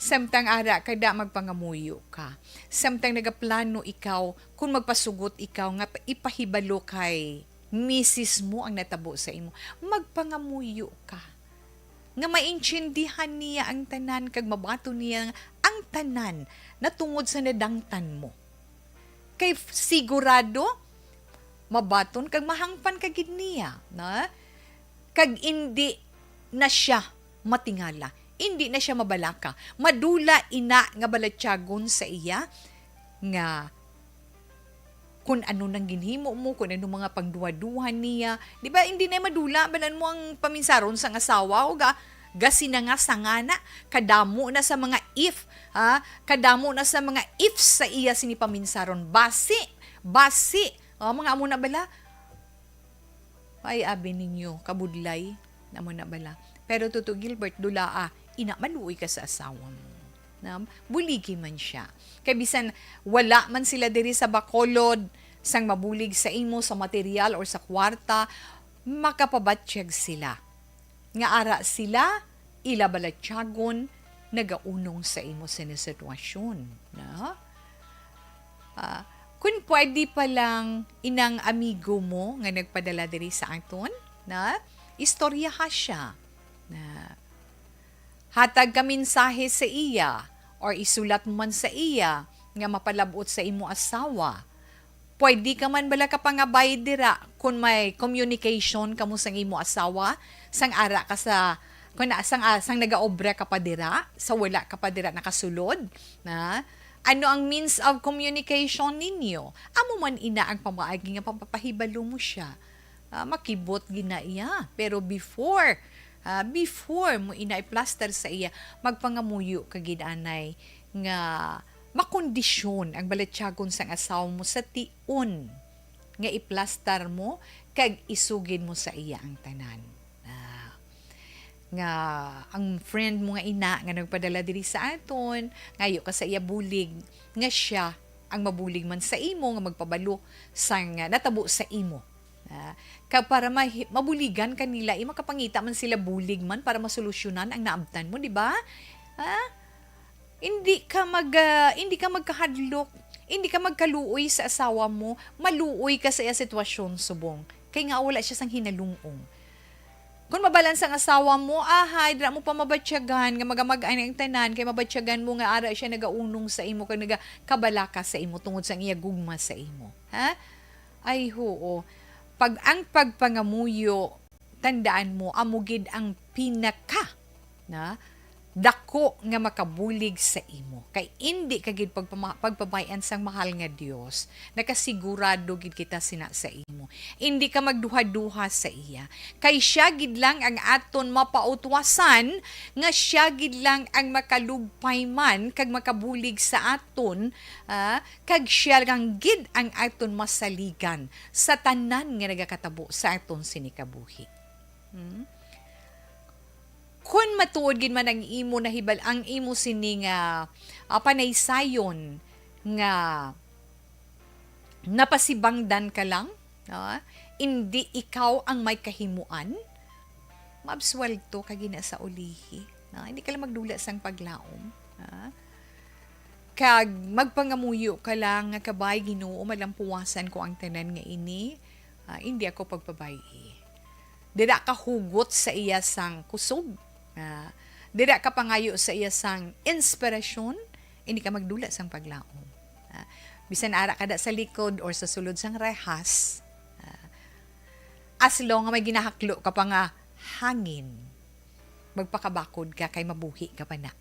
Samtang ara ka da, magpangamuyo ka. Samtang nagaplano ikaw, kung magpasugot ikaw nga pa-, ipahibalo kay misis mo ang natabo sa imo, magpangamuyo ka. Nga maintindihan niya ang tanan kag mabaton niya ang tanan natungod sa nadangtan mo. Kay f-, sigurado, mabaton kag mahangpan ka gid niya, na? Kag indi na siya matingala, indi na siya mabalaka. Madula ina nga balatyagon sa iya nga kun ano nang ginhimo mo, kun ano mga pagduha-duha niya. Di ba, hindi na madula, balan mo ang paminsaron sang asawa, o ga, gasina nga sangana, kadamo na sa mga if, ha? Kadamo na sa mga if sa iya sini paminsaron. Basi, basi. O, mga amo na bala. Ay, abi ninyo, kabudlay. Amo na bala. Pero, Tuto Gilbert, dulaa, ina, maluoy ka sa asawa mo. Na, buligi man siya. Kay bisan wala man sila diri sa Bacolod, sang mabulig sa imo sa material or sa kwarta, makapabatyag sila. Nga ara sila, ila balatyagon, nagaunong sa imo sini sitwasyon, na? Ah, kun pwede pa lang, inang amigo mo nga nagpadala diri sa aton, na? Istoryaha siya, na? Hatag ka mensahe sa iya, or isulat mo man sa iya nga mapalab-ot sa imo asawa. Pwede ka man bala kapangabay dira kun may communication kamo sang imo asawa, sang ara ka sa, kun na, sang, ah, sang nagaobra ka pa dira, sa wala ka pa dira nakasulod, na? Ano ang means of communication ninyo? Amo man ina ang pamaagi nga pagpapahibalo mo siya. Ah, makibot gid na iya. Pero before, ah, before mo ina i-plaster sa iya, magpangamuyo ka gid anay nga makondisyon ang balatyagon sang asawa mo sa tion nga i-plaster mo kag isugid mo sa iya ang tanan. Ah, nga ang friend mo nga ina nga nagpadala diri sa aton, ngayo ka sa iya bulig, nga siya ang mabulig man sa imo, nga magpabalo sang, ah, natabo sa imo. Ah, ka para mahi-, mabuligan ka nila, eh, makapangita man sila bulig man para masolusyonan ang naabtan mo, di ba? Ah, hindi ka mag, ah, hindi ka magkahadlok, hindi ka magkaluoy sa asawa mo, maluoy ka sa iya sitwasyon subong. Kay nga wala siya sang hinalungong. Kung mabalan sang asawa mo, ahay, dira mo pa mabatyagan nga magamag-an ang tanan, kay mabatyagan mo nga ara siya nagaunong sa imo kag nagakabalaka sa imo tungod sang iya gugma sa imo. Ha? Ay, huo. Pag ang pagpangamuyo, tandaan mo, amo gid ang pinaka, na, dako nga makabulig sa imo. Kay indi ka gid pagpama-, pagpabay-an sang mahal nga Dios, nakasigurado gid kita sina sa imo. Indi ka magduha-duha sa iya. Kay siya gid lang ang aton mapautwasan, nga siya gid lang ang makalugpay man kag makabulig sa aton, ah, kag siya lang gid ang aton masaligan sa tanan nga nagakatabo sa aton sini kabuhi. Hmm? Kon matuod gid man ang imo nahibal-, ang imo sini nga, ah, panaysayon nga napasibangdan ka lang, ah, indi ikaw ang may kahimuan, maabsuwelto ka gina sa ulihi, no? Hindi ka lang magdula sang paglaom, ah. Kag magpangamuyo ka lang nga, "Kabay, Ginoo, malampuwasan ko ang tanan nga ini. Ah, indi ako pagpabay-i." Dira ka hugot sa iya sang kusog. Ah, dira ka pangayo sa iya sang inspirasyon, hindi ka magdula sang paglaom. Ah, bisan ara ka da sa likod or sa sulod sang rehas, ah, as long nga may ginahaklo ka pa nga hangin, magpakabakod ka kay mabuhi ka pa na.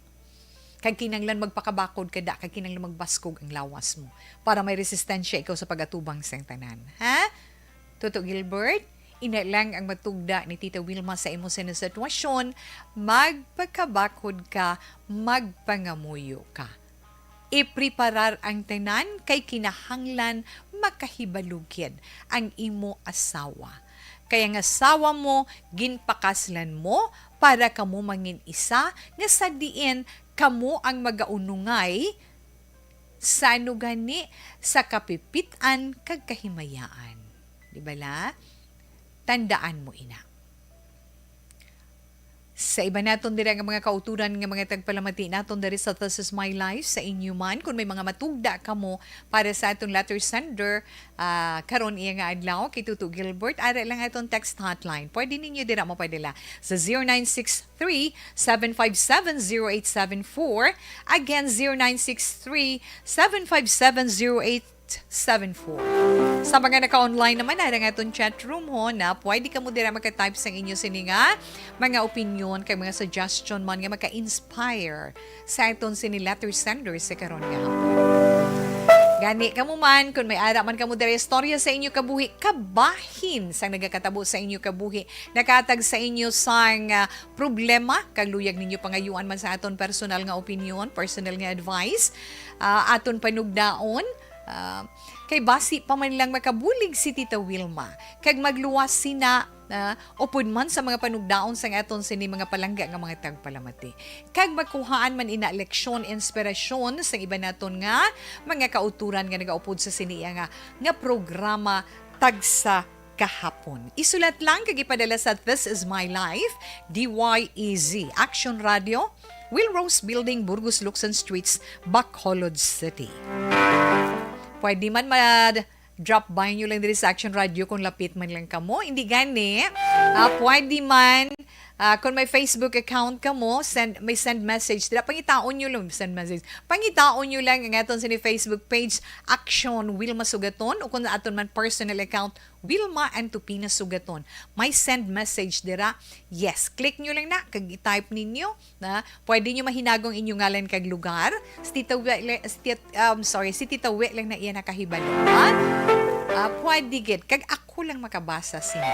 Kag kinahanglan magpakabakod ka da, kag kinahanglan magbaskog ang lawas mo para may resistensya ikaw sa pag-atubang sang tanan. Ha? Tuto Gilbert, ina lang ang matugda ni Tita Wilma sa imo sa sitwasyon, magpakabakod ka, magpangamuyo ka. Ipreparar ang tanan kay kinahanglan makahibalo gid ang imo asawa. Kay ang asawa mo ginpakaslan mo para kamo mangin-isa, nga sa diin kamo ang magaunongay sa, ano gani, sa kapipit-an kag kahimayaan. Di bala? Tandaan mo ina. Sa iban naton dira nga mga kauturan nga mga tagpalamati naton diri sa This Is My Life, sa inyo man, kung may mga matugda kamo para sa aton letter sender, ah, karon iya nga adlaw kay Tuto Gilbert, ara lang aton text hotline. Pwede ninyo dira mapadala sa zero nine six three, seven five seven, zero eight seven four. Again, zero nine six three, seven five seven, zero eight seven four. Sa mga naka-online naman, ara nga aton chat room ho, na pwede kamo dira magka-type sang inyo sini nga mga opinion kag mga suggestion man nga maka-inspire sa aton sini letter sender sa karon nga hapon. Gani kamo man, kung may ara man kamo dira istorya sa inyo kabuhi, kabahin sang nagakatabo sa inyo kabuhi, nakatag sa inyo sang, ah, problema, kag luyag ninyo pangayuan man sa aton personal nga opinion, personal nga advice, ah, aton panugdaon, ah, kay basi pa man lang makabulig si Tita Wilma, kag magluwas sina, ah, upod man sa mga panugdaon sang aton sini mga palangga nga mga tagpalamati, kag makuhaan man ina leksyon, inspirasyon sang iban naton nga mga kauturan nga nagaupod sa sini nga, nga programa tagsa kahapon. Isulat lang kag ipadala sa This Is My Life, D Y E Z, Action Radio, Will Rose Building, Burgos Locsin Streets, Bacolod City. Pwede man ma-drop by nyo lang diri sa Action Radio kung lapit man lang kamo. Hindi gani, ah, pwede man, ah, kung may Facebook account kamo, send, may send message. Dira, pangitaon nyo lang, send message. Pangitaon nyo lang ang aton sini Facebook page, Action Wilma Sugaton, o kung aton man personal account, Wilma Antupina Sugaton. May send message dira. Yes, click nyo lang na, kag i-type ninyo, na pwede nyo mahinagong inyo ngalan kag lugar. Si Tita We, le- si Tit-, um, sorry, si Tita We lang na iya nakahibalo, ha? Ah, pwede gid. Kag ako lang makabasa sini.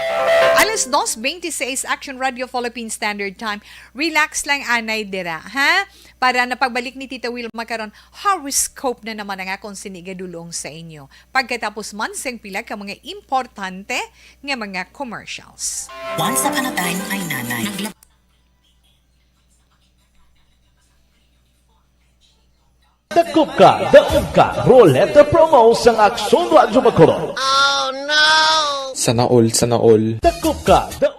Alas dos twenty-six, Action Radio Philippine Standard Time. Relax lang, anay, dira, ha? Para na pagbalik ni Tita Wilma karon, horoscope na naman ang akong sini gadulong sa inyo. Pagkatapos man sing pila ka mga importante nga mga commercials. Once upon a time, my nanay. Dakop ka, daog ka, Roleta Promo sang Aksyon Radyo Bacolod. Sana all, sana all. Dakop ka, daog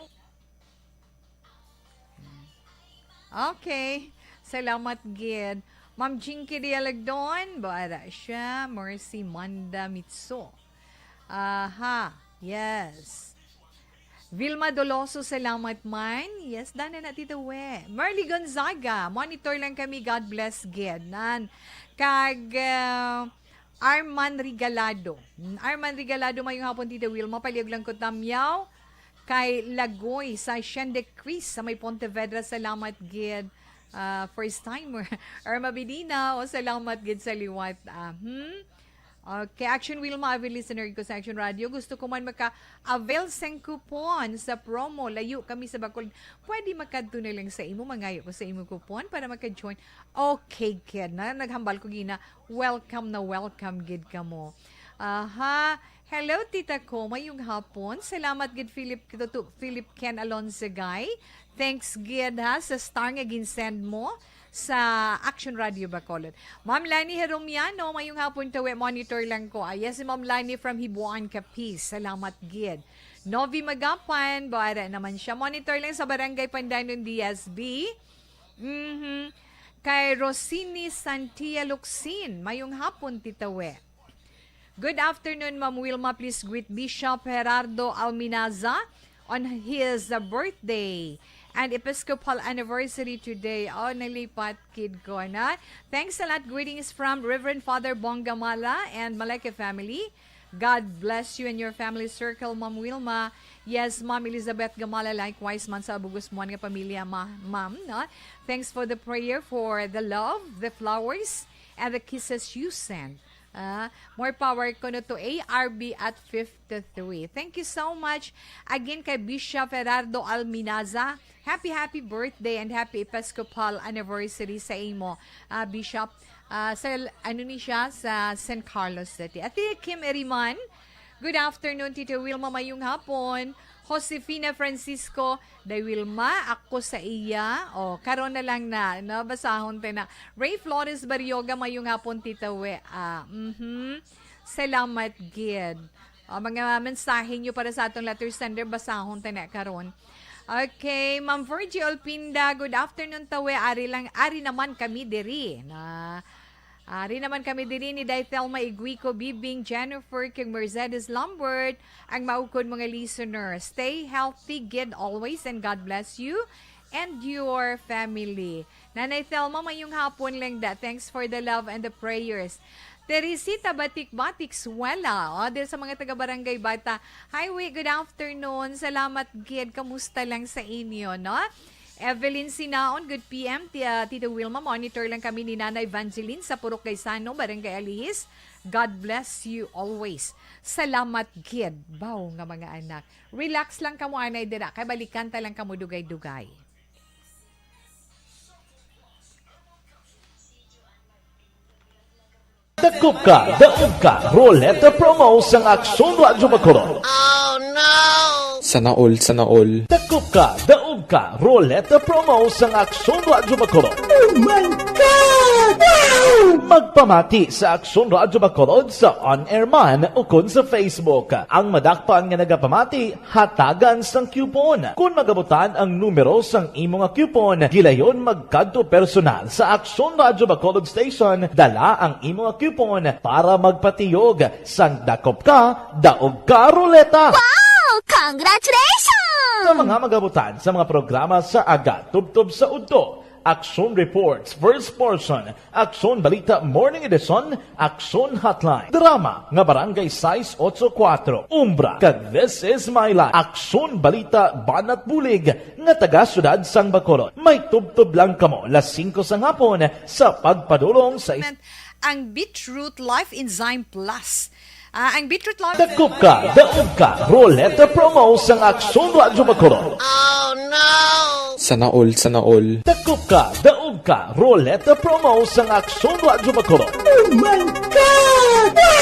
Okay. Salamat gid. Ma'am Jinky Dialagdon, baara siya. Mercy Manda Mitso. Aha. Yes. Vilma Doloso, salamat man. Yes, dana na, Tita We. Merly Gonzaga, monitor lang kami. God bless gid. Nan. Kag, ah, Arman Regalado. Mm, Arman Regalado, mayong hapon, Tita Wilma. Palihog lang ko tamyaw kay Lagoy sa Shende Chris sa may Pontevedra. Salamat gid. Ah, first timer. Irma Bedina, o, salamat gid sa liwat. Ah, hmm? Okay, Action Wilma, avid listener ko sa Action Radio. Gusto ko man maka-avail sang coupon sa promo. Layo kami sa Bacolod. Pwede makadto na lang sa imo. Mangayo ko sa imo coupon para maka-join. Okay, kid na. Naghambal ko gina. Welcome na welcome gid kamo. Aha. Hello, tita ko. Mayong hapon. Salamat gid, Philip, to, to Philip Ken Alonzagay. Thanks gid, ha, sa star nga ginsend mo sa Action Radio Bacolod. Ma'am Lani Heromiano, mayong hapon, tawe, monitor lang ko. Ah, yes, si Ma'am Lani from Hibuan, Capiz. Salamat gid. Novi Magapan, baara naman siya. Monitor lang sa Barangay Pandanon, D S B. Mhm. Kay Rosini Santia Luksin, mayong hapon, Tita We. Good afternoon, Ma'am Wilma. Please greet Bishop Gerardo Alminaza on his, uh, birthday and Episcopal anniversary today. Oh, nalipat kid ko na. Thanks a lot. Greetings from Reverend Father Bong Gamala and Maleke family. God bless you and your family circle, Ma'am Wilma. Yes, Ma'am Elizabeth Gamala, likewise man sa Abugos Muan nga pamilya, ma-, Ma'am, no? Thanks for the prayer, for the love, the flowers, and the kisses you send. Ah, more power kuno to A R B at fifty-three. Thank you so much again kay Bishop Gerardo Alminaza. Happy, happy birthday and happy Episcopal anniversary sa imo, ah, Bishop. Ah, sa, ano ni siya, sa San Carlos City. Ate Kim Eriman, good afternoon, Tita Wilma, mayong hapon. Josefina Francisco, Day Wilma, ako sa iya. O, karon na lang na, no? Basahon ta na. Ray Flores Barrioga, mayong hapon, Tita We. Ah, mhm. Salamat gid. Ah, mga mensahe nyo para sa atong letter sender, basahon ta na karon. Okay, Ma'am Virgie Olpinda, good afternoon, Tawe. Ari lang, ari naman kami diri. Na, ari naman kami diri ni Day Thelma Iguico, Bibing, Jennifer, kag Mercedes Lambert, ang maukon mga listener. Stay healthy, gid, always, and God bless you and your family. Nanay Thelma, mayong hapon lang da. Thanks for the love and the prayers. Teresita Batikbatik Suela, o, diri sa mga taga Barangay Bata. Hi, Wi, good afternoon. Salamat gid. Kamusta lang sa inyo, no? Evelyn Sinaon, good P M. Ti-, ah, Tito Wilma, monitor lang kami ni Nanay Evangeline sa Purok Gaisano, Barangay Alihis. God bless you always. Salamat gid, baw nga mga anak. Relax lang kamo anay dira, kay balikan ta lang kamo dugay-dugay. Dakop ka, daog ka, Roleta Promo sang Aksyon Radyo Bacolod. Oh no! Sana all, sana all. Dakop ka, daog ka, Roleta Promo sang Aksyon Radyo Bacolod. Oh my God! Wow! Magpamati sa Aksyon Radyo Bacolod sa on-air man ukon sa Facebook. Ang madakpan nga nagapamati, hatagan sang coupon. Kon magabutan ang numero sang imo nga coupon, gilayon magkadto personal sa Aksyon Radyo Bacolod Station, dala ang imo nga coupon para magpatiyog sang Dakop Ka, Daog Ka Roleta. Wow! Congratulations! Sa mga magabutan sa mga programa sa aga, tubtob sa udto, Aksyon Reports, First Portion, Aksyon Balita Morning Edition, Aksyon Hotline, drama nga Barangay sais otso kuwatro, Umbra, kag This Is My Life, Aksyon Balita Banat Bulig nga taga Siyudad sang Bacolod. May tubtob lang kamo las singko sang hapon sa pagpadulong sa is- Ang Beetroot Life Enzyme Plus. Ah, ang Beetroot Life Dakop ka, daog ka, Roleta Promo sang Aksyon Radyo Bacolod. Oh no! Sana all, sana all. Dakop ka, daog ka, Roleta Promo sang Aksyon Radyo Bacolod. Oh my God! Wow!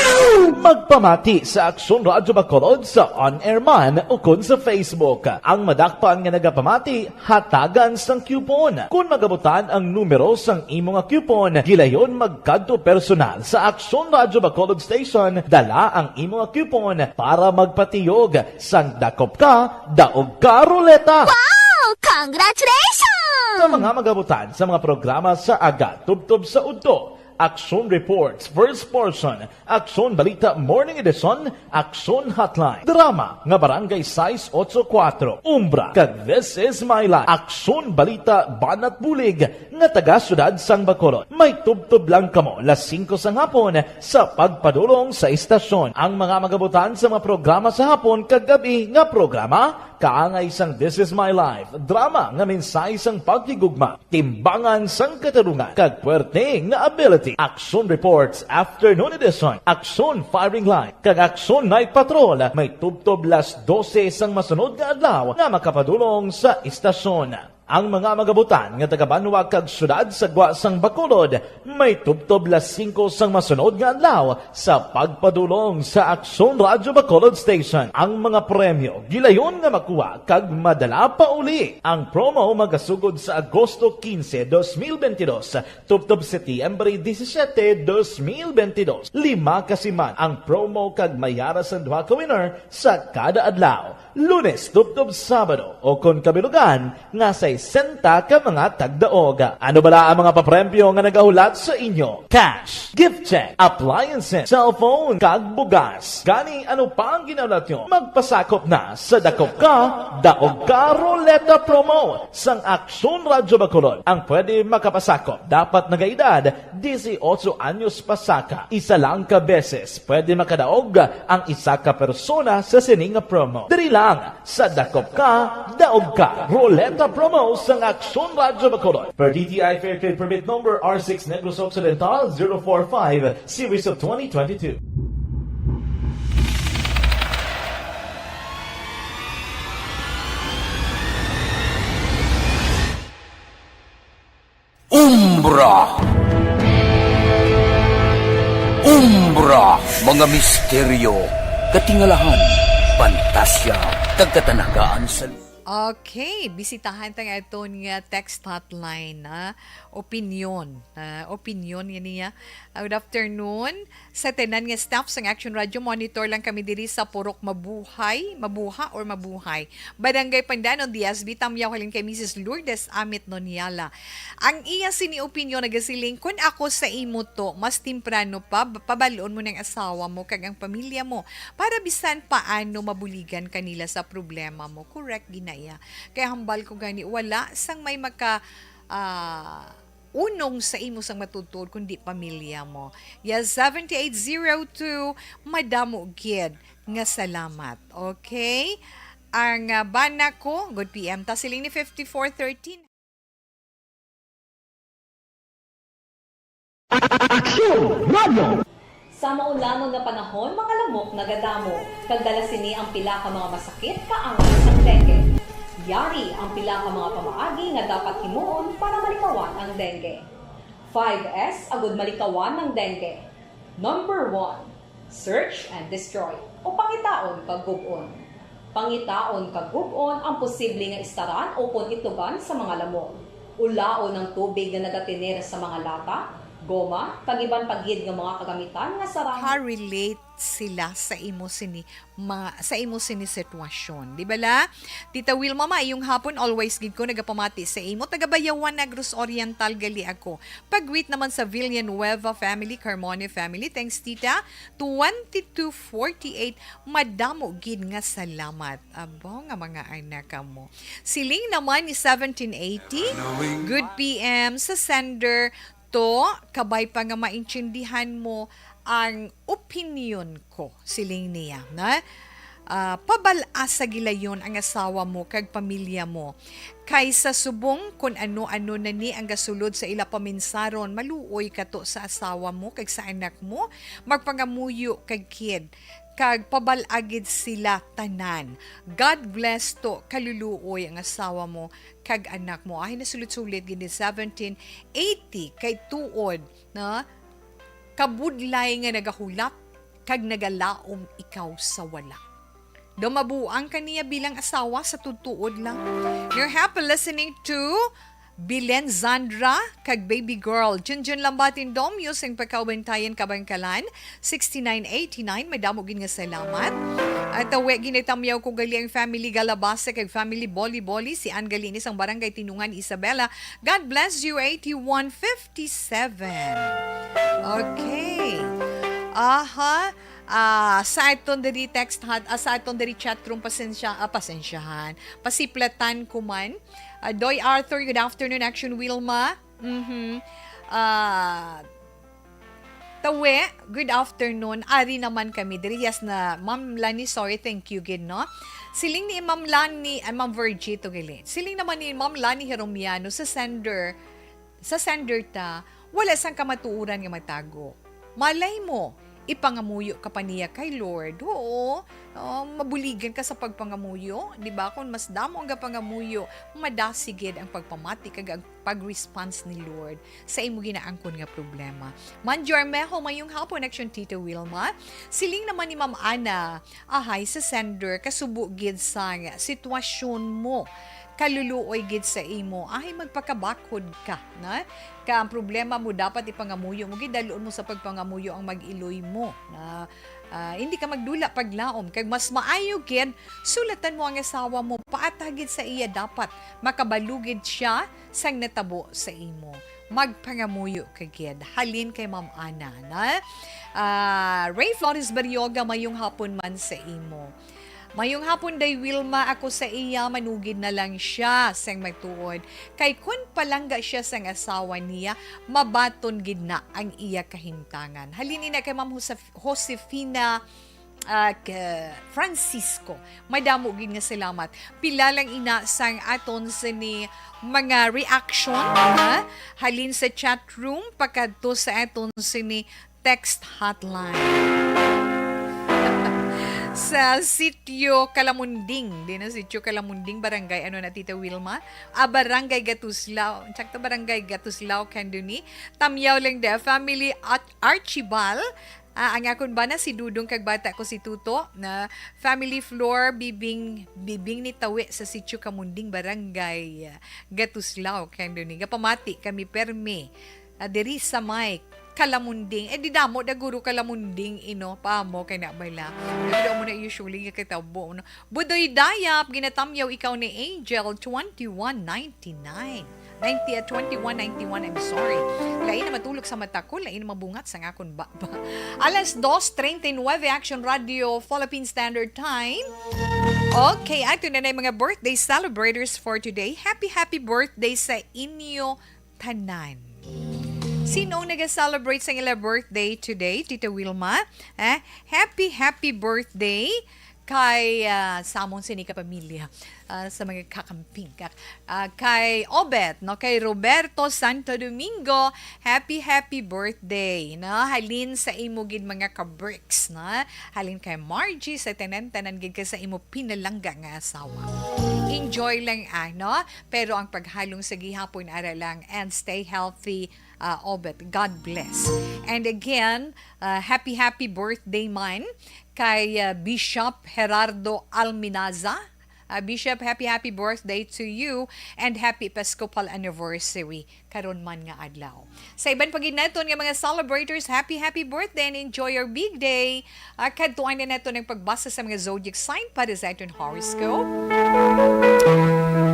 Magpamati sa Aksyon Radyo Bacolod sa on-air man ukon sa Facebook. Ang madakpan nga nagapamati, hatagan sang coupon. Kon magabutan ang numero sang imo nga coupon, gilayon magkadto personal sa Aksyon Radyo Bacolod Station, dala ang imo nga coupon para magpatiyog sang Dakop Ka, Daog Ka Roleta. Wow! Congratulations! Sa mga magabutan sa mga programa sa aga, tubtob sa udto, Aksyon Reports, First Portion, Aksyon Balita Morning Edition, Aksyon Hotline, drama nga Barangay sais otso kuwatro, Umbra, kag This Is My Life, Aksyon Balita Banat Bulig nga taga Siyudad sang Bacolod. May tubtob lang kamo las singko sang hapon sa pagpadulong sa istasyon. Ang mga magabutan sa mga programa sa hapon kag gab-i nga programa, kaangay sang This Is My Life, drama nga mensahe sang paghigugma, timbangan sang katarungan, kag puwerte nga ability. Aksyon Reports, Afternoon Edition, Aksyon Firing Line, kag Aksyon Night Patrol, may tubtob las dose sang masunod nga adlaw nga makapadulong sa istasyon. Ang mga magabutan nga taga-banwa kag siyudad sa gwa sang Bacolod, may tubtob las singko sang masunod nga adlaw sa pagpadulong sa Aksyon Radyo Bacolod Station. Ang mga premyo gilayon nga makuha kag madala pauli. Ang promo magasugod sa Agosto quince, dos mil veintidós, tubtob Setyembre disisiete, dos mil veintidós. Lima ka siman ang promo kag may ara sang duha ka winner sa kada adlaw. Lunes tubtob Sabado, o kon kabilugan nga sesenta ka mga tagdaog. Ano bala ang mga papremyo nga nagahulat sa inyo? Cash, gift check, appliances, cellphone, kag bugas. Gani, ano pa ang ginahulat nyo? Magpasakop na sa Dakop Ka, Daog Ka Roleta Promo sang Aksyon Radyo Bacolod. Ang pwede makapasakop dapat nagaedad disiotso anyos pasaka. Isa lang ka beses pwede makadaog ang isa ka persona sa sini nga promo. Diri lang sa Dakop Ka, Daog Ka Roleta Promo sang Aksyon Radyo Bacolod. Per D T I Fair Trade Permit Number R six Negros Occidental zero four five, Series of twenty twenty-two. Umbra. Umbra, mga misteryo, katingalahan, pantasya, kag katanagaan sa Okay, bisitahan ta nga aton nga text hotline, ah, opinyon. Ah, opinyon nga niya. Ah, good afternoon sa tanan nga staff sang Action Radio. Monitor lang kami diri sa Purok Mabuhay, Mabuha or Mabuhay, Barangay Pandanon, D S B. Tamyaw halin kay Missus Lourdes Amit Noniala. Ang iya sini opinyon nagasiling, "Kun ako sa imo to, mas temprano pa, pabal-on mo ng asawa mo kag ang pamilya mo para bisan paano mabuligan kanila sa problema mo." Correct gid na iya. Kay hambal ko gani, wala sang may maka, ah, unong sa imo sang matutuod kundi pamilya mo. Yes, seven eight zero two, madamo gid nga salamat. Okay? Ang, ah, bana ko, good P M ta, siling ni fifty-four thirteen. Aksyon Radio! Sa maulanon nga panahon, mga lamok nagadamo, kag dala sini ang pila ka mga masakit kaangay sang dengue. Yari ang pila ka mga pamaagi nga dapat himuon para malikawan ang dengue. Five S agud malikawan ang dengue. Number one, search and destroy, o pangitaon kag gub-on. Pangitaon kag gub-on ang posible nga istaran ukon itugan sa mga lamok. Ulaon ang tubig nga nagatener sa mga lata, goma, kag iban pa gid nga mga kagamitan nga sarang. Ka-relate sila sa imo sini, ma-, sa imo sini sitwasyon. Di bala? Tita Wilma, maayong hapon. Always gid ko nagapamati sa imo. Taga Bayawan, Negros Oriental gali ako. Pag-greet naman sa Villanueva family, Carmone family. Thanks, tita. Twenty-two forty-eight, madamo gid nga salamat. Abo nga mga anak kamo. Siling naman ni seventeen eighty, good P M sa sender to, kabay pa nga maintindihan mo ang opinyon ko, siling niya, na, ah, pabal-a sa gilayon ang asawa mo kag pamilya mo. Kaysa subong kun ano-ano na ni ang gasulod sa ila paminsaron, maluoy ka to sa asawa mo kag sa anak mo, magpangamuyo kag kid, kag pabal-a gid sila tanan. God bless to, kaluluoy ang asawa mo kag anak mo. Ahi na sulit-sulit gid ni seventeen eighty kay tuod na kabudlay nga nagahulat kag nagalaom ikaw sa wala. Daw mabuang ka niya bilang asawa sa tutuod lang. You're happy listening to Bilen Zandra kag Baby Girl. Junjun Lambatin Dom, using Pagkaubantayan, Kabangkalan, sixty-nine eighty-nine. Madamo gid nga salamat. At tawe, ginitamyaw ko gali ang family Galabasa kag family Boli-Boli, si Ann Galinis ang Barangay Tinungan, Isabela. God bless you, eighty-one fifty-seven. Okay. Aha. Ah, sa aton diri text hat, ah, sa aton diri chat room, pasensya, ah, pasensyahan. Pasiplatan ko man. Ah, Doy Arthur, good afternoon. Action Wilma. Mhm. Ah, Tawe, good afternoon. Ari naman kami diri. Yes na, Ma'am Lani, sorry, thank you gid, no? Siling ni Ma'am Lani, ay, Ma'am Virgie to gali. Siling naman ni Ma'am Lani Heromiano sa sender, sa sender ta, wala sang kamatuoran nga matago. Malay mo, ipangamuyo ka pa niya kay Lord. Oo, ah, mabuligan ka sa pagpangamuyo, di ba? Kung mas damo ang gapangamuyo, madasig gid ang pagpamati kag ang pag-response ni Lord sa imo ginaangkon nga problema. Manjo Armejo, mayong hapon, Action Tita Wilma. Siling naman ni Ma'am Ana, ahay sa sender, kasubo gid sang sitwasyon mo. Kaluluoy gid sa imo, ahay magpakabakod ka, na? Ka ang problema mo, dapat ipangamuyo mo, gid dalon mo sa pagpangamuyo ang mag-iloy mo, na, ah, hindi ka magdula paglaom. Kag mas maayo gid, sulatan mo ang asawa mo, paata gid sa iya dapat. Makabalo gid siya sang natabo sa imo. Magpangamuyo ka gid. Halin kay Ma'am Ana, na? Ah, Ray Flores Barrioga, mayong hapon man sa imo. Mayong hapon, Day Wilma. Ako sa iya, manugid na lang siya sang magtuod. Kay kun palangga siya sang asawa niya, mabaton gid na ang iya kahimtangan. Halin ina kay Ma'am Josef-, Josefina, ah, k-, Francisco. Madamo gid nga salamat. Pila lang ina sang aton sini mga reaction, ha? Halin sa chat room, pakadto sa aton sini text hotline. Sa Sitio Kalamunding, di na Sitio Kalamunding, barangay, ano na, Tita Wilma? Ah, Barangay Gatuslao. Sakto, Barangay Gatuslao, Candoni. Tamyaw lang da, family at Archibald, Ah, ang akon bana si Dudong kag bata ko si Tuto, na family floor, bibing, bibing ni Tawi sa Sitio Kamunding, Barangay, ah, Gatuslao, Candoni. Gapamati kami permi, ah, diri sa may Kalamunding. Eh, di damo da guro Kalamunding, ino, pa mo kay na bala. Pero mo na usually nga katabo, no? Budoy Dayap, ginatamyaw ikaw ni Angel, twenty-one ninety-nine. Ninety, ah, twenty-one ninety-one, I'm sorry. Lain na matulog sa mata ko, lain na mabungat sa akon baba. Alas dos treinta y nueve, Action Radio, Philippine Standard Time. Okay, ato na na yung mga birthday celebrators for today. Happy, happy birthday sa inyo tanan. Sino ang nag-celebrate sa ila birthday today, Tita Wilma? Eh, happy, happy birthday kay, ah, samon sini ka pamilya, ah, sa mga kakamping, kak-, ah, kay Obet, no, kay Roberto Santo Domingo, happy, happy birthday, no? Halin sa imo gid mga ka-Bricks, no? Halin kay Margie, sa tanan-tanan gid ka sa imo pinalangga nga asawa. Enjoy lang, ah, no? Pero ang paghalong sa gihapon, ara lang, and stay healthy, ah, Obet. God bless. And again, ah, happy, happy birthday man kay, ah, Bishop Gerardo Alminaza. Ah, Bishop, happy, happy birthday to you and happy Episcopal anniversary karon man nga adlaw. Sa iban pa gid naton nga mga celebrators, happy, happy birthday and enjoy your big day. Ah, kadtuan na naton ang pagbasa sa mga zodiac sign para sa aton horoscope.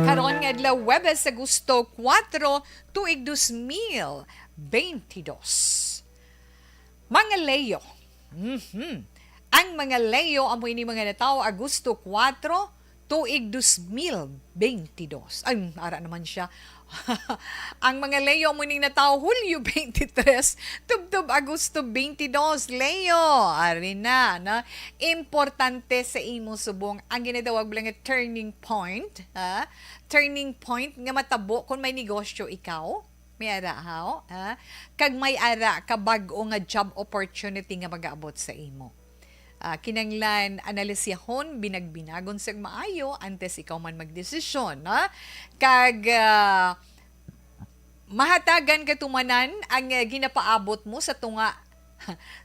Karon nga adlaw, Huwebes, Agosto kuwatro, tuig dos mil beintidos. Mga Leo. Mhm. Ang mga Leo amo ini mga natawo Agosto kuwatro, tuig dos mil beintidos. Ay, ara naman siya. Ang mga Leo amo ning natawo Hulyo twenty-three, tubtob Agosto twenty-two. Leo, ari na, no? Importante sa imo subong ang ginatawag lang nga turning point, ha? Turning point nga matabo kung may negosyo ikaw. May ara, haw, ha? Kag may ara ka bag-o nga job opportunity nga mag-aabot sa imo. Ah, kinanglan analisihon, binagbinagon sa maayo antes ikaw man magdesisyon, ha? Kag, ah, mahatagan katumanan ang, ah, ginapaabot mo sa tunga,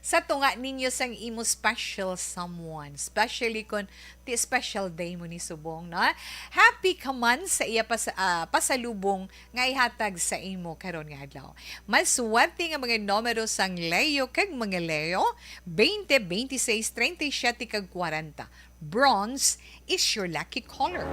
sa tunga ninyo sang imo special someone, especially kung ti special day mo ni subong, no? Happy ka man sa iya pas-, ah, pasalubong nga ihatag sa imo karon nga adlaw. Mas swerte nga mga numero sang Leo kag mga Leo, twenty, twenty-six, treinta y siete kag kwarenta. Bronze is your lucky color.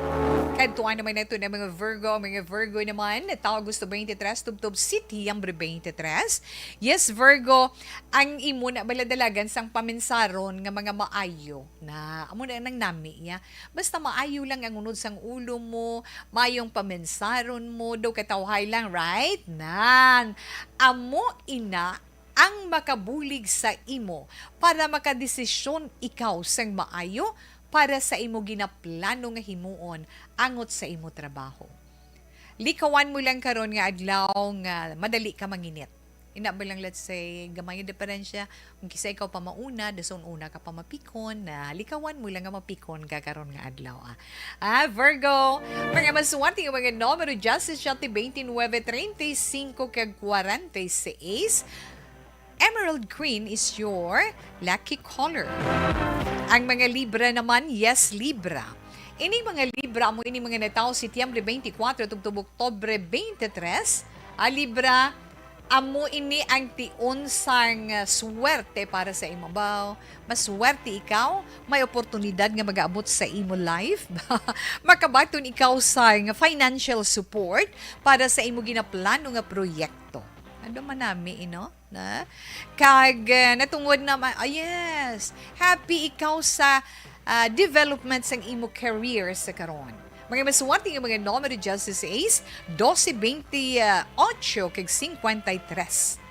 Kadtuan naman nato na mga Virgo. Ang mga Virgo naman, tawo Agosto twenty-three, tubtob Setyembre twenty-three. Yes, Virgo, ang imo na baladalagan sang pamensaron nga mga maayo na. Amo na nang nami, ya. Basta maayo lang ang unod sang ulo mo, mayong pamensaron mo, daw katawhay lang, right? Nan. Amo ina ang makabulig sa imo para makadesisyon ikaw sang maayo para sa imo ginaplano nga himuon angot sa imo trabaho. Likawan mo lang karon nga adlaw nga madali ka manginit. Ina ba lang, let's say, gamay nga diferensya, kung kisa ikaw pa mauna, dason una ka pa mapikon, na likawan mo lang nga mapikon ka karon nga adlaw, ah. Ah, Virgo, mga maswerte nga mga numero, diyasisiete, twenty-nueve, treinta y cinco, kag kwarenta y seis. Emerald green is your lucky color. Ang mga Libra naman, yes, Libra. Ini mga Libra, amo ini mga natawo Setyembre twenty-four tubtob Oktubre twenty-three. Ah, Libra, amo ini ang tion sang, ah, swerte para sa imo. Baw, maswerte ikaw, may oportunidad nga mag-abot sa imo life. Makabaton ikaw sang financial support para sa imo ginaplano nga proyekto. Ano man nami, ino? Na? Kag, ah, natungod na ma-, ah, yes, happy ikaw sa, ah, development sang imo career sa karon. Mga maswerte nga mga numero, diyasisiete, dose, bente ocho, kag cincuenta y tres.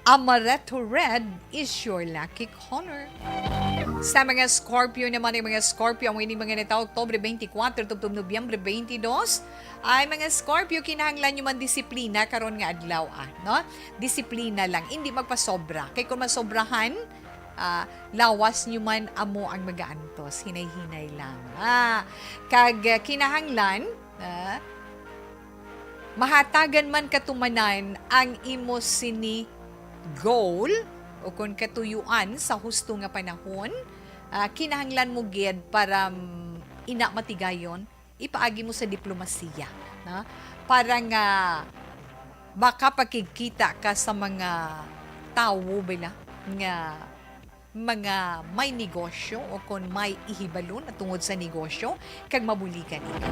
Amaretto red is your lucky color. Sa mga Scorpio naman, ang mga Scorpio, amo ini mga natawo Oktubre twenty-four tubtob Nobyembre twenty-two. Ay, mga Scorpio, kinahanglan nyo man disiplina karon nga adlaw, ah, no? Disiplina lang, hindi magpasobra. Kay kung masobrahan, ah, lawas nyo man amo ang magaantos. Hinay-hinay lang. Ah, kag, ah, kinahanglan, ah, mahatagan man katumanan ang imo sini goal, o kon katuyuan sa husto nga panahon, ah, kinahanglan mo gid para, mm, ina matigayon, ipaagi mo sa diplomasiya, na? Para nga makapakigkita ka sa mga tawo, bala, nga mga may negosyo o kon may ihibalon tungod sa negosyo, kag mabuligan ikaw.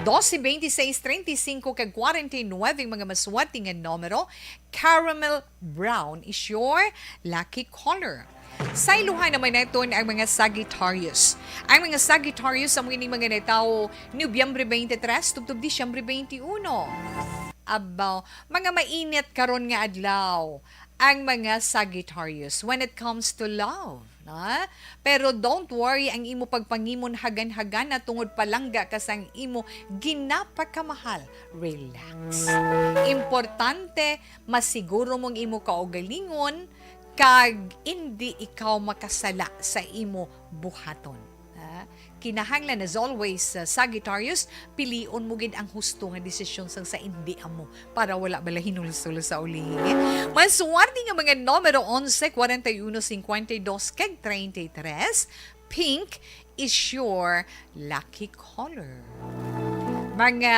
Doce, veintiséis, treinta y cinco, kag kwarenta y nuebe ang mga maswerte nga numero. Caramel brown is your lucky color. Sa iluha naman naton ang mga Sagittarius. Ang mga Sagittarius amo ining mga natawo Nobyembre twenty-three tubtob Disyembre twenty-one. Abaw, mga mainit karon nga adlaw ang mga Sagittarius when it comes to love, na? Pero don't worry, ang imo pagpangimon hagan-hagana tungod palangga ka sang imo ginapakamahal. Relax. Importante, masiguro mong imo kaugalingon kag indi ikaw makasala sa imo buhaton. Ha? Kinahanglan, as always, uh, Sagittarius, pilion mo gid ang husto nga desisyon sang sa indi amo para wala bala hinulsol sa ulihi. Maswerte nga mga numero onse, kwarenta y uno, cincuenta y dos, kag treinta y tres. Pink is your lucky color. Mga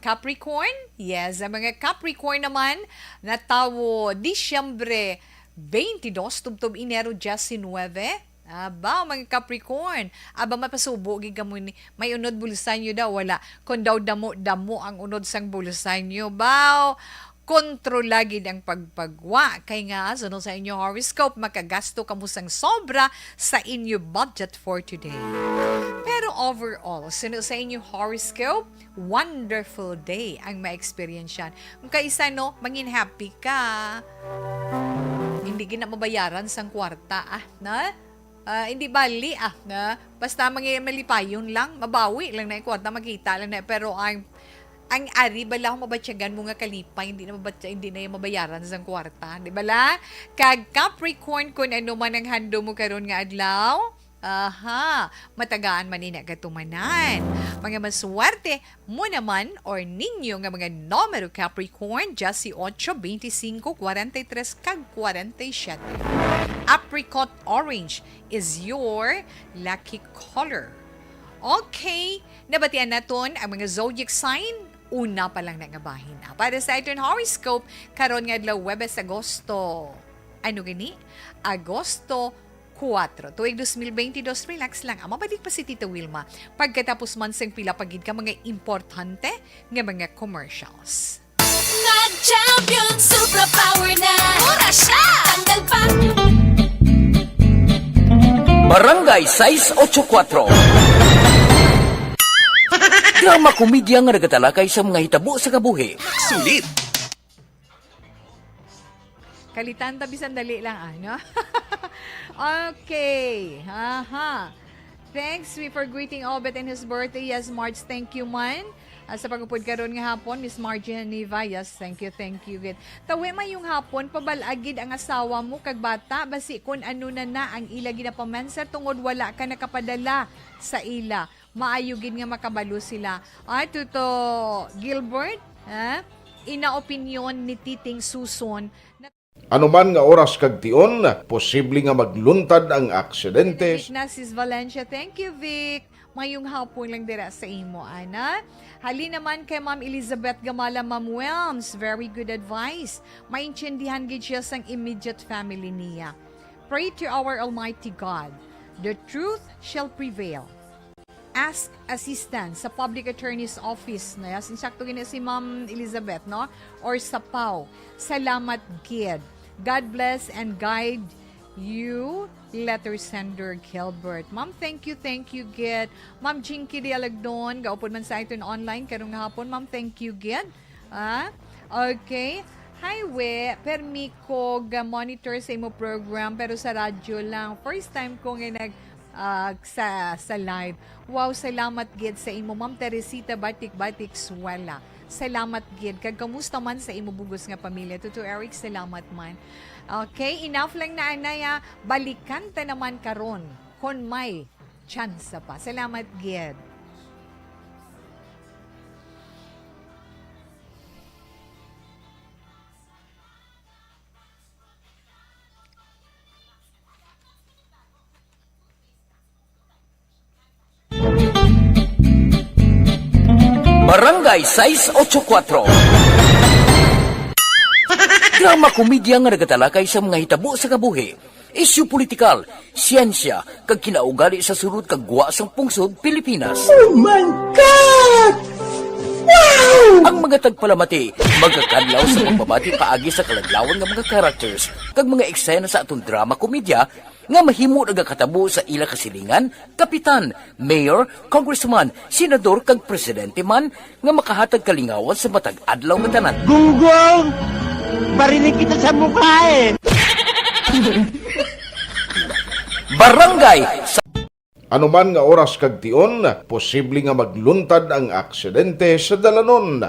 Capricorn, yes, ang mga Capricorn naman, natawo Disyembre twenty-dos tubtob Enero diecinuebe. Aba, mga Capricorn, aba, mapasubo gid kamo ni, may unod bulsa nyo daw, wala. Kung daw damo-damo ang unod sang bulsa nyo, baw, kontrola gid ang pagpagwa. Kay nga, suno sa inyo horoscope, makagasto kamo sang sobra sa inyo budget for today. Pero overall, suno sa inyo horoscope, wonderful day ang ma-experience yan. Kaysa, no, mangin happy ka. Hindi gid na mabayaran sang kwarta, ah, na? Ah, hindi bali, ah, na? Basta mangi-, malipayon lang, mabawi lang na yung kwarta, makita lang na. Pero ang, ang ari bala, kung mabatyagan mo nga kalipay, hindi na mabatya-, hindi na yung mabayaran sang kwarta. Di bala? Kag Capricorn, kung ano man ang handom mo karon nga adlaw, aha, matagaan man ina katumanan. Mga maswerte mo naman or ninyo nga mga numero, Capricorn, dieciocho, veinticinco, cuarenta y tres, kag cuarenta y siete. Apricot orange is your lucky color. Okay, nabatian naton ang mga zodiac sign. Una pa lang na nga bahin, ah. Para sa aton horoscope, karon nga adlaw, Huwebes, Agosto. Ano gani? Agosto kuwatro, tuig dos mil benti dos, relax lang. Ah, mabalik pa si Tita Wilma pagkatapos man sang pila pa gid ka mga importante nga mga commercials. Mag-champion, superpower na. Mura siya. Tanggal pa. Barangay sais ocho kuwatro. Drama komedya nga nagatalakay sa mga hitabo sa kabuhi. Sulit. Kalitan ta, bisan dali lang, ano? Okay. Aha. Thanks, we for greeting Obet and his birthday. Yes, March, thank you man. Ah, sa pag-upod karon nga hapon, Miss Margie Haniva, yes, thank you, thank you, gid. Tawi, mayong hapon, pabal-a gid ang asawa mo kag bata, basi kun ano na na ang ila ginapamansa tungod wala ka nakapadala sa ila. Maayo gid nga makabalo sila. Ah, Tuto Gilbert, ha? Ina opinyon ni Titing Suson na Ano man nga oras kag tion, posible nga magluntad ang aksidente. Vic Narcis Valencia, thank you, Vic. Mayong hapon lang dira sa imo, ana. Hali naman kay Ma'am Elizabeth Gamala, Ma'am Wilms, very good advice. Maintindihan gid siya sang immediate family niya. Pray to our Almighty God. The truth shall prevail. Ask assistance sa Public Attorney's Office. Na, yes, insakto gini si Ma'am Elizabeth, no? Or sa pau. Salamat gid. God bless and guide you, letter sender Gilbert. Ma'am, thank you, thank you gid. Ma'am Jinky Dialagdon, gaupod man sa iton online karong hapon. Ma'am, thank you gid. Ah, okay. Hi, we. Permi ko ga-monitor sa imo program, pero sa radyo lang. First time ko nga nag, ah, sa, sa live. Wow, salamat gid sa imo, Ma'am Teresita Batik-Batik Suela. Salamat gid. Kag kamusta man sa imo bugos nga pamilya? Tuto Eric, salamat man. Okay, enough lang na, anay, ah. Balikan ta naman karon kon may tsansa pa. Salamat gid. Barangay sais ocho kuwatro. Drama komedya nga nagatalakay sa mga hitabo sa kabuhi, isyu politikal, siyensya, kag kinaugali sa sulod kag gwa sang pungsod Pilipinas. Oh my God! Wow! Ang mga tagpalamati magakadlaw sa pagbabati paagi sa kaladlawan nga mga characters kag mga eksena sa aton drama komedya nga mahimo nagakatabo sa ila kasilingan, kapitan, mayor, congressman, senador, kag presidente man nga makahatag kalingawan sa matag adlaw nga tanan. Gunggong! Barinig kita sa mukha eh! Barangay sa Anuman nga oras kag tion, posible nga magluntad ang aksidente sa dalanon.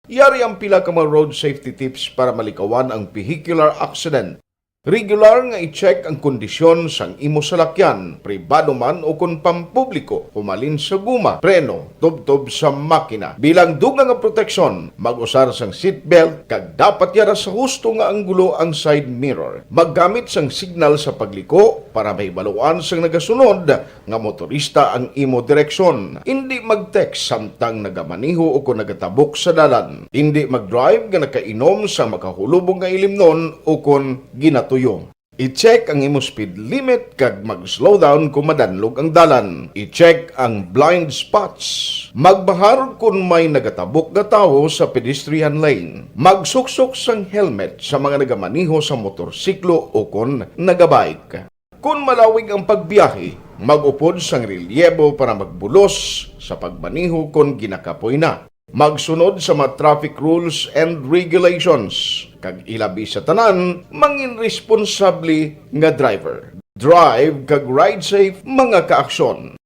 Yari ang pila ka mga road safety tips para malikawan ang vehicular accident. Regular nga i-check ang kondisyon sang imo salakyan, pribado man o kon pampubliko, humalin sa guma, preno, tubtob sa makina. Bilang dugang nga proteksyon, mag-usar sang seatbelt kag dapat yara sa husto nga anggulo ang side mirror. Maggamit sang signal sa pagliko para mahibaluan sang nagasunod nga motorista ang imo direksyon. Indi mag-text samtang nagamaneho o kon nagatabok sa dalan. Indi mag-drive nga nakainom sang makahulubong nga ilimnon o kon ginatuyo. I-check ang imo speed limit kag mag-slow down kon madanlog ang dalan. I-check ang blind spots. Magbahar kon may nagatabok nga tawo sa pedestrian lane. Magsuksok sang helmet sa mga nagamaneho sa motorsiklo o kon nagabike. Kon malawig ang pagbiyahe, mag-upod sang relyebo para magbulos sa pagmaneho kon ginakapoy na. Magsunod sa mga traffic rules and regulations, kag ilabi sa tanan, mangin responsable nga driver. Drive kag ride safe, mga kaaksyon.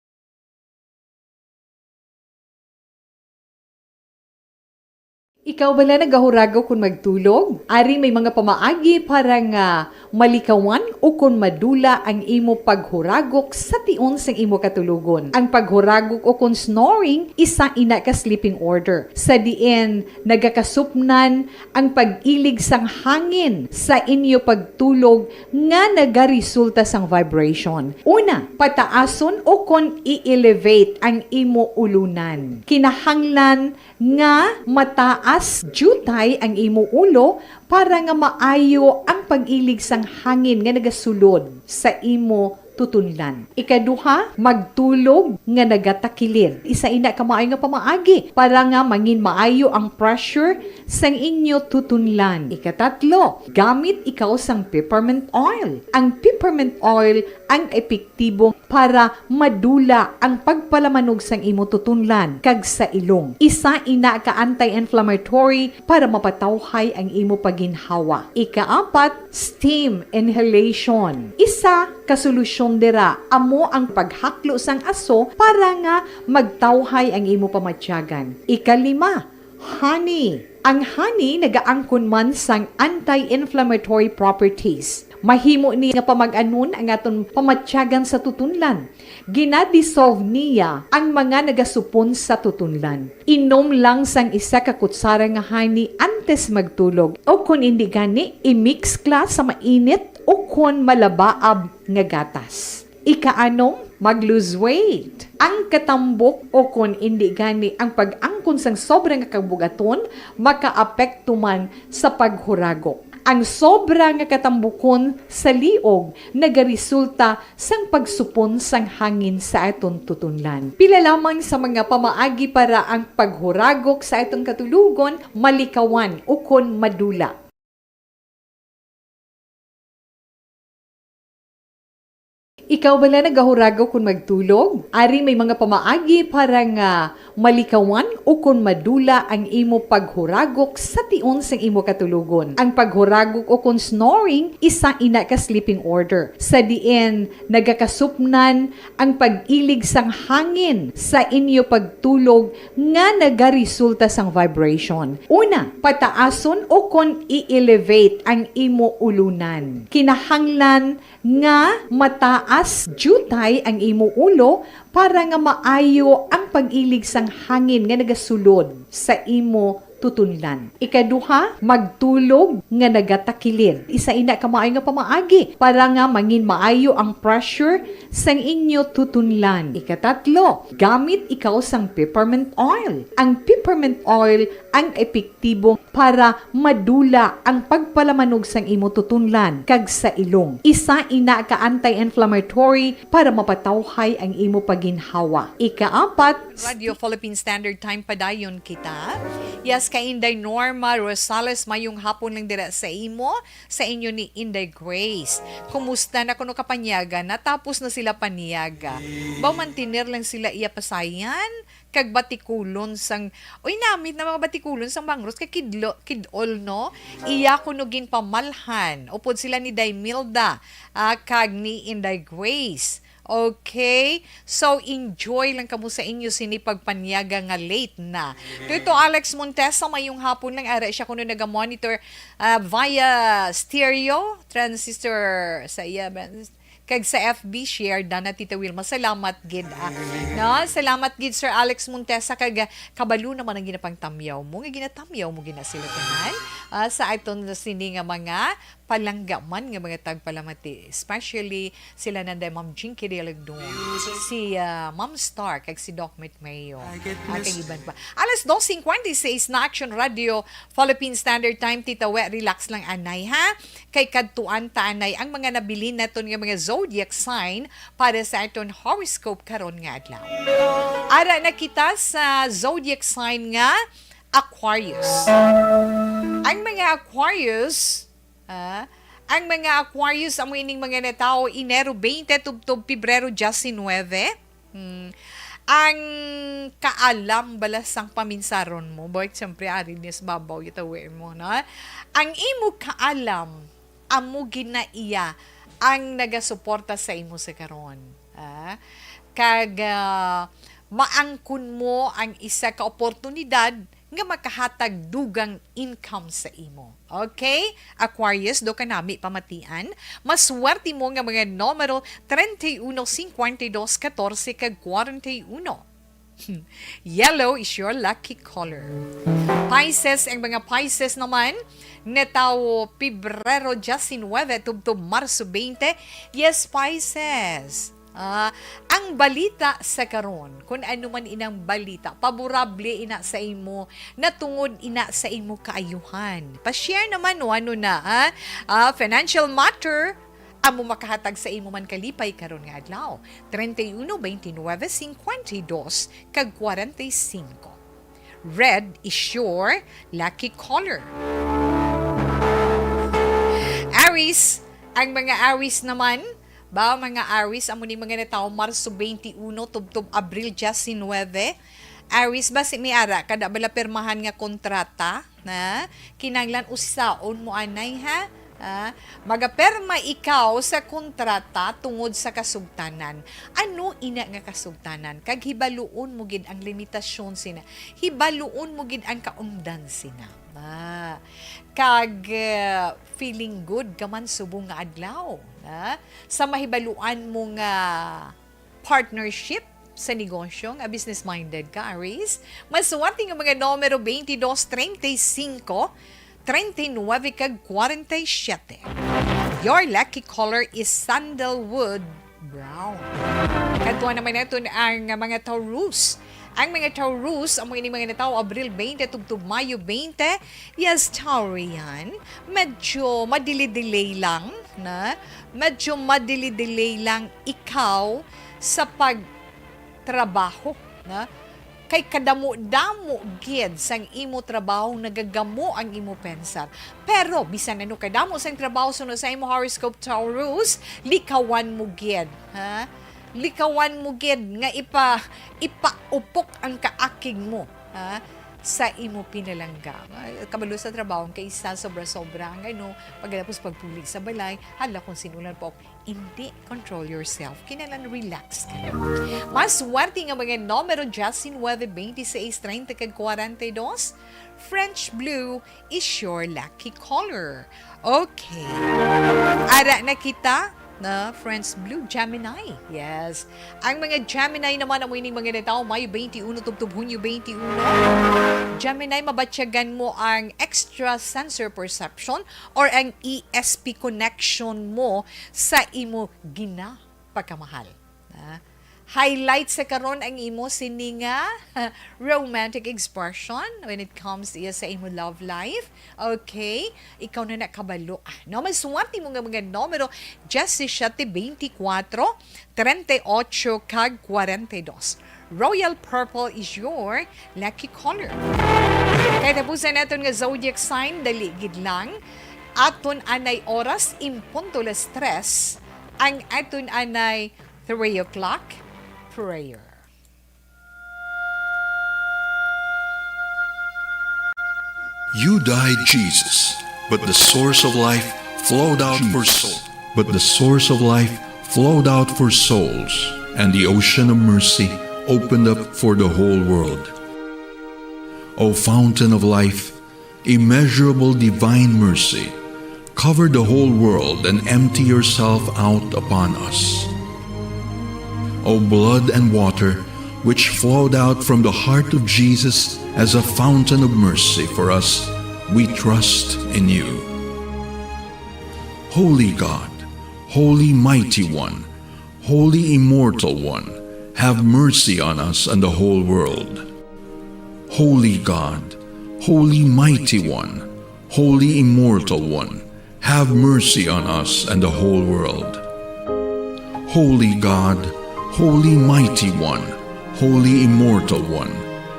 Ikaw bala nagahurago kon magtulog? Ari may mga pamaagi para nga malikawan o kon madula ang imo paghuragok sa tion sang imo katulogon. Ang paghuragok o kon snoring, isa ina ka sleeping order, sa diin nagakasupnan ang pag-ilig sang hangin sa inyo pagtulog nga nagaresulta sang vibration. Una, pataason o kon i-elevate ang imo ulunan. Kinahanglan nga mataas diutay ang imo ulo para nga maayo ang pag-ilig sang hangin nga nagasulod sa imo tutunlan. Ikaduha, magtulog nga nagatakilid. Isa ina ka maayo nga pamaagi para nga mangin maayo ang pressure sang inyo tutunlan. Ikatatlo, gamit ikaw sang peppermint oil. Ang peppermint oil ang epektibo para madula ang pagpalamanog sang imo tutunlan kag sa ilong. Isa ina ka anti-inflammatory para mapatawhay ang imo pagginhawa. Ikaapat, steam inhalation. Isa ka solusyon dira amo ang paghaklo sang aso para nga magtawhay ang imo pamatyagan. Ikalima, honey. Ang honey nagaangkon man sang anti-inflammatory properties. Mahimo ni nga pamag-anon ang aton pamatyagan sa tutunlan. Gina-dissolve niya ang mga nagasupon sa tutunlan. Inom lang sang isa ka kutsara nga honey antes magtulog, o kon indi gani, i-mix kla sa mainit o kon malabaab nga gatas. Ikaanom, mag-lose weight. Ang katambok o kon indi gani ang pag-angkon sang sobra nga kabugaton makaapekto man sa paghuragok. Ang sobra nga katambukon sa liog nagaresulta sang pagsupon sang hangin sa aton tutunlan. Pila lamang sa mga pamaagi para ang paghuragok sa aton katulogon malikawan ukon madula. Ikaw bala nagahuragok kon magtulog? Ari may mga pamaagi para nga malikawan ukon madula ang imo paghuragok sa tion sang imo katulogon. Ang paghuragok ukon snoring, isa ina ka sleeping order, sa diin nagakasupnan ang pag-ilig sang hangin sa inyo pagtulog nga nagaresulta sang vibration. Una, pataason ukon i-elevate ang imo ulunan. Kinahanglan nga mataas Jutay ang imo ulo para nga maayo ang pag-ilig sang hangin nga nagasulod sa imo tutunlan. Ikaduha, magtulog nga nagatakilid. Isa ina ka maayo nga pamaagi para nga mangin maayo ang pressure sang inyo tutunlan. Ikatatlo, gamit ikaw sang peppermint oil. Ang peppermint oil ang epektibo para madula ang pagpalamanog sang imo tutunlan kag sa ilong. Isa ina ka anti-inflammatory para mapatawhay ang imo paginhawa. Ikaapat, Radio Philippine Standard Time, padayon kita. Yes, kay Inday Norma Rosales, mayong hapon lang dira sa imo, sa inyo ni Inday Grace. Kumusta na kuno kapanyaga? Natapos na sila panyaga. Ba, mantener lang sila iya pasayan? Kag batikulon sang, uy, namit na mga batikulon sang bangros kay kidlo, kid-ol, no? Iya kuno ginpamalhan. Upod sila ni Daymilda, ah, kag ni Inday Grace. Okay? So, enjoy lang kamo sa inyo sini pagpanyaga nga late na. Kay to Alex Montesa, mayong hapon lang, ara siya kuno naga-monitor, ah, via stereo, transistor, sa iya, kag sa F B, share da na, Tita Wilma. Salamat gid, ah. No? Salamat gid, Sir Alex Montesa, kag, ah, kabalo naman ang ginapangtamyaw mo, nga ginatamyaw mo gina sila tanan, ah, sa aton sini nga mga palangga man nga mga tagpalamati, especially sila nanday Ma'am Jinky Dialagdon, si, ah, Ma'am Star, kag si Doc Met Mayo, ah, kag iban pa. Alas dos cincuenta y seis na Action Radio, Philippine Standard Time, Tita We, relax lang anay, ha? Kay kadtuan ta anay ang mga nabilin naton nga mga zodiac sign para sa aton horoscope karon nga adlaw. Ara na kita sa zodiac sign nga Aquarius. Ang mga Aquarius, ah, ang mga Aquarius amo ining mga natawo Enero twenty tubtob Pebrero diecinuebe. Hmm. Ang kaalam bala sang paminsaron mo, boy, siyempre, ari niya sa babaw, itawi mo, no? Ang imo kaalam, amo gina iya ang nagasuporta sa imo sa karon. Ah, kag, ah, maangkon mo ang isa ka oportunidad nga makahatag dugang income sa imo. Okay? Aquarius, do ka nami pamatian. Maswerte mo nga mga numero treinta y uno, cincuenta y dos, catorce, kag cuarenta y uno. Yellow is your lucky color. Pisces, ang mga Pisces naman, natawo Pebrero diecinuebe tubtob Marso twenty. Yes, Pisces. Ah, ang balita sa karon, kung ano man inang balita, paborable ina sa imo, natungod ina sa imo kaayuhan. Pa-share naman, o ano na, ah? Ah, financial matter, amo makahatag sa imo man kalipay karon nga adlaw. Treinta y uno, veintinueve, cincuenta y dos, kag cuarenta y cinco. Red is your lucky color. Aries, ang mga Aries naman, ba, mga Aries, amo ni mga natawo Marso twenty-uno tubtob Abril diecinuebe. Aries, ba, si may ara kada bala pirmahan nga kontrata, na kinahanglan usaon mo anay, ha? Ah, magaperma ikaw sa kontrata tungod sa kasugtanan. Ano ina nga kasugtanan? Kag hibaluon mo gid ang limitasyon sina. Hibaluon mo gid ang kaundan sina. Ah, kag, eh, feeling good ka man subong nga adlaw, ah, sa mahibaluan mo nga partnership sa negosyo nga business-minded ka, Aries. Maswerte nga mga numero twenty-dos, treinta y cinco, treinta y nueve, kag cuarenta y siete. Your lucky color is sandalwood brown. Kadtuan naman naton ang mga Taurus. Ang mga Taurus, amo ini mga natawo Abril twenty tubtob Mayo twenty. Yes, Taurian, medyo madili-delay lang, na? Medyo madili-delay lang ikaw sa pagtrabaho, na? Kay kadamo-damo gid sang imo trabaho, nagagamo ang imo pensar. Pero bisan ano kadamo sang trabaho suno sa imo horoscope, Taurus, likawan mo gid, ha? Likawan mo gid nga ipa-, ipaupok ang kaakig mo, ha, sa imo pinalangga. Ay, kabalo sa trabaho, kay isa sobra-sobra ang ano, pagkatapos pagpulig sa balay, hala kung sinulan pa, hindi, control yourself. Kinahanglan relax ka lang. Maswerte nga mga numero, diecinueve, veintiséis, treinta, kag cuarenta y dos. French blue is your lucky color. Okay. Ara na kita. na Friends Blue, Gemini. Yes. Ang mga Gemini naman, amo ining mga natawo Mayo twenty-one tubtob Hunyo twenty-one. Gemini, mabatyagan mo ang extra sensor perception or ang E S P connection mo sa imo gina pagkamahal. Ah, highlight sa karon ang imo sini nga romantic expression when it comes iya sa imo love life. Okay? Ikaw na nakabalo. Ah, no, maswerte mo nga mga numero, diyesisiyete, beintikwatro, treinta y ocho, kag kwarenta y dos. Royal purple is your lucky color. Kay tapusan naton nga zodiac sign, dali gid lang. Aton anay oras, in punto las tres, ang aton anay three o'clock prayer. You died, Jesus, but the source of life flowed out for soul. But the source of life flowed out for souls, and the ocean of mercy opened up for the whole world. O fountain of life, immeasurable divine mercy, cover the whole world and empty yourself out upon us. O blood and water, which flowed out from the heart of Jesus as a fountain of mercy for us, we trust in you. Holy God, Holy Mighty One, Holy Immortal One, have mercy on us and the whole world. Holy God, Holy Mighty One, Holy Immortal One, have mercy on us and the whole world. Holy God, Holy Mighty One, Holy Immortal One,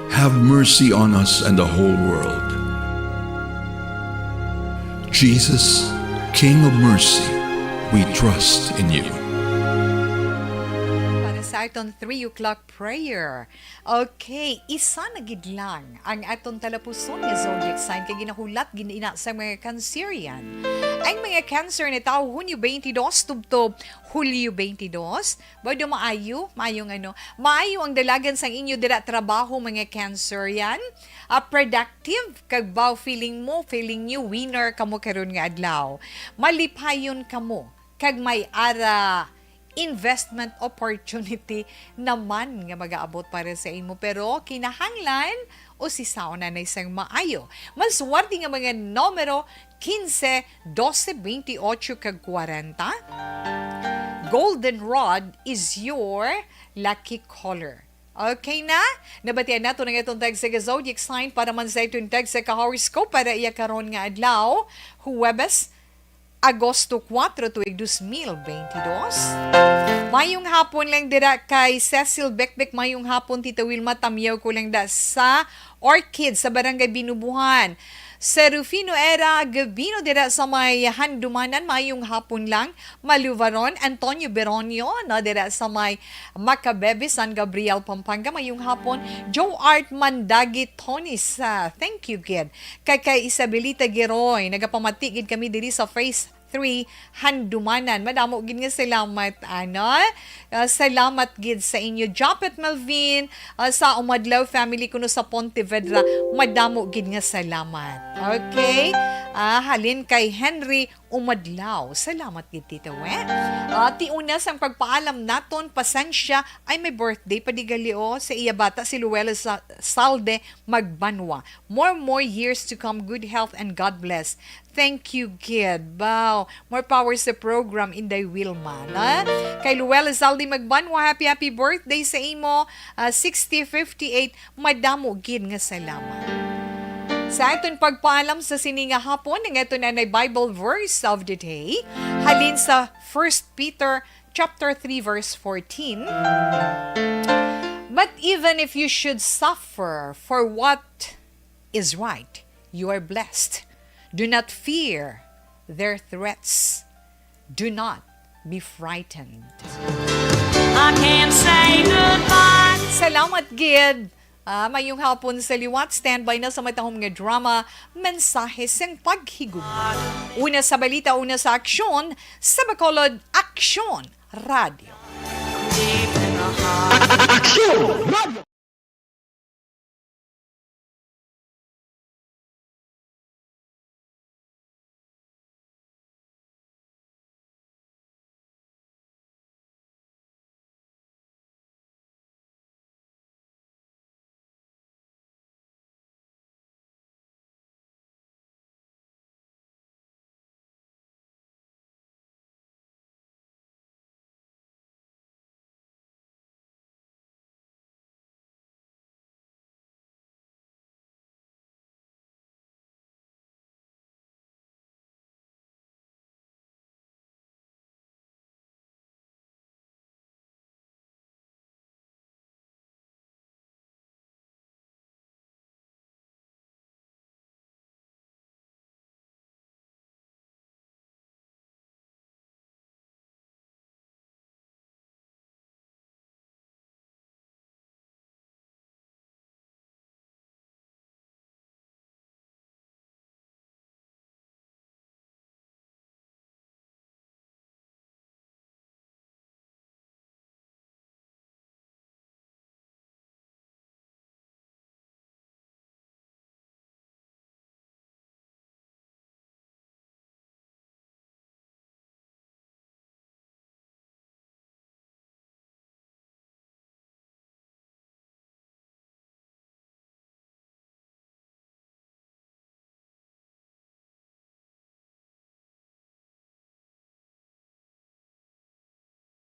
have mercy on us and the whole world. Jesus, King of mercy, we trust in you. Para sa aton three o'clock prayer. Okay, isa na gid lang ang aton talapuson nga zodiac sign, kay ginahulat gid ina sa mga Cancerian. Ang mga Cancer natawo Hunyo twenty-two tubtob Hulyo twenty-two. Ba do maayo? Maayong ano? Maayo ang dalagan sang inyo dira trabaho, mga Cancerian. Ah, productive, kag ba feeling mo, feeling niyo, winner kamo karon nga adlaw. Malipayon kamo, kag may ara investment opportunity naman nga magaabot para sa imo. Pero kinahanglan usisaon na isang maayo. Maswerte nga mga numero, quince, doce, veintiocho, kag kwarenta. Goldenrod is your lucky color. Okay na? Nabatian nato na nga itong tag sa zodiac sign para man sa itong tag sa ka-horoscope para iya karon nga adlaw, Huwebes, Agosto kuwatro, tuig dos mil beintidos. Mayong hapon lang dira kay Cecil Bekbek. Mayong hapon, Tita Wilma. Tamyaw ko lang da sa Orchid sa Barangay Binubuhan. Serufino Era Gabino dira sa may Handumanan. Mayong hapon lang. Maluvaron, Antonio Beronio, no, dira sa may Macabebe, San Gabriel, Pampanga. Mayong hapon. Joe Art Mandagi Tony sa, thank you, gid. Kay, kay Isabelita Giroy, nagapamati gid kami diri sa Phase three, Handumanan. Madamo gid nga salamat, ano? Ah, salamat gid sa inyo. Japet Melvin, ah, sa Umadlaw family kuno sa Pontevedra. Madamo gid nga salamat. Okay? Ah, halin kay Henry Umadlaw. Salamat gid, Tita We. Ah, ti una sang pagpaalam naton, pasensya, ay may birthday pa di gali, oh, sa iya bata, si Luella Sa-, Salde Magbanwa. More, more years to come. Good health and God bless. Thank you, gid. Wow. More power sa program, Inday Wilma, na? Kay Luella Saldi Magbanwa, happy, happy birthday sa imo. Ah, sixty fifty-eight, madamo gid nga salamat. Sa aton pagpaalam sa sini nga hapon, ang aton anay Bible verse of the day, halin sa First Peter chapter three, verse fourteen. But even if you should suffer for what is right, you are blessed. Do not fear their threats. Do not be frightened. I can't say goodbye. Salamat gid. Ah, mayong hapon sa liwat. Standby na sa matahom nga drama, Mensahe sang Paghigugma. Una sa balita, una sa aksyon, sa Bacolod Aksyon Radio. Aksyon Radio.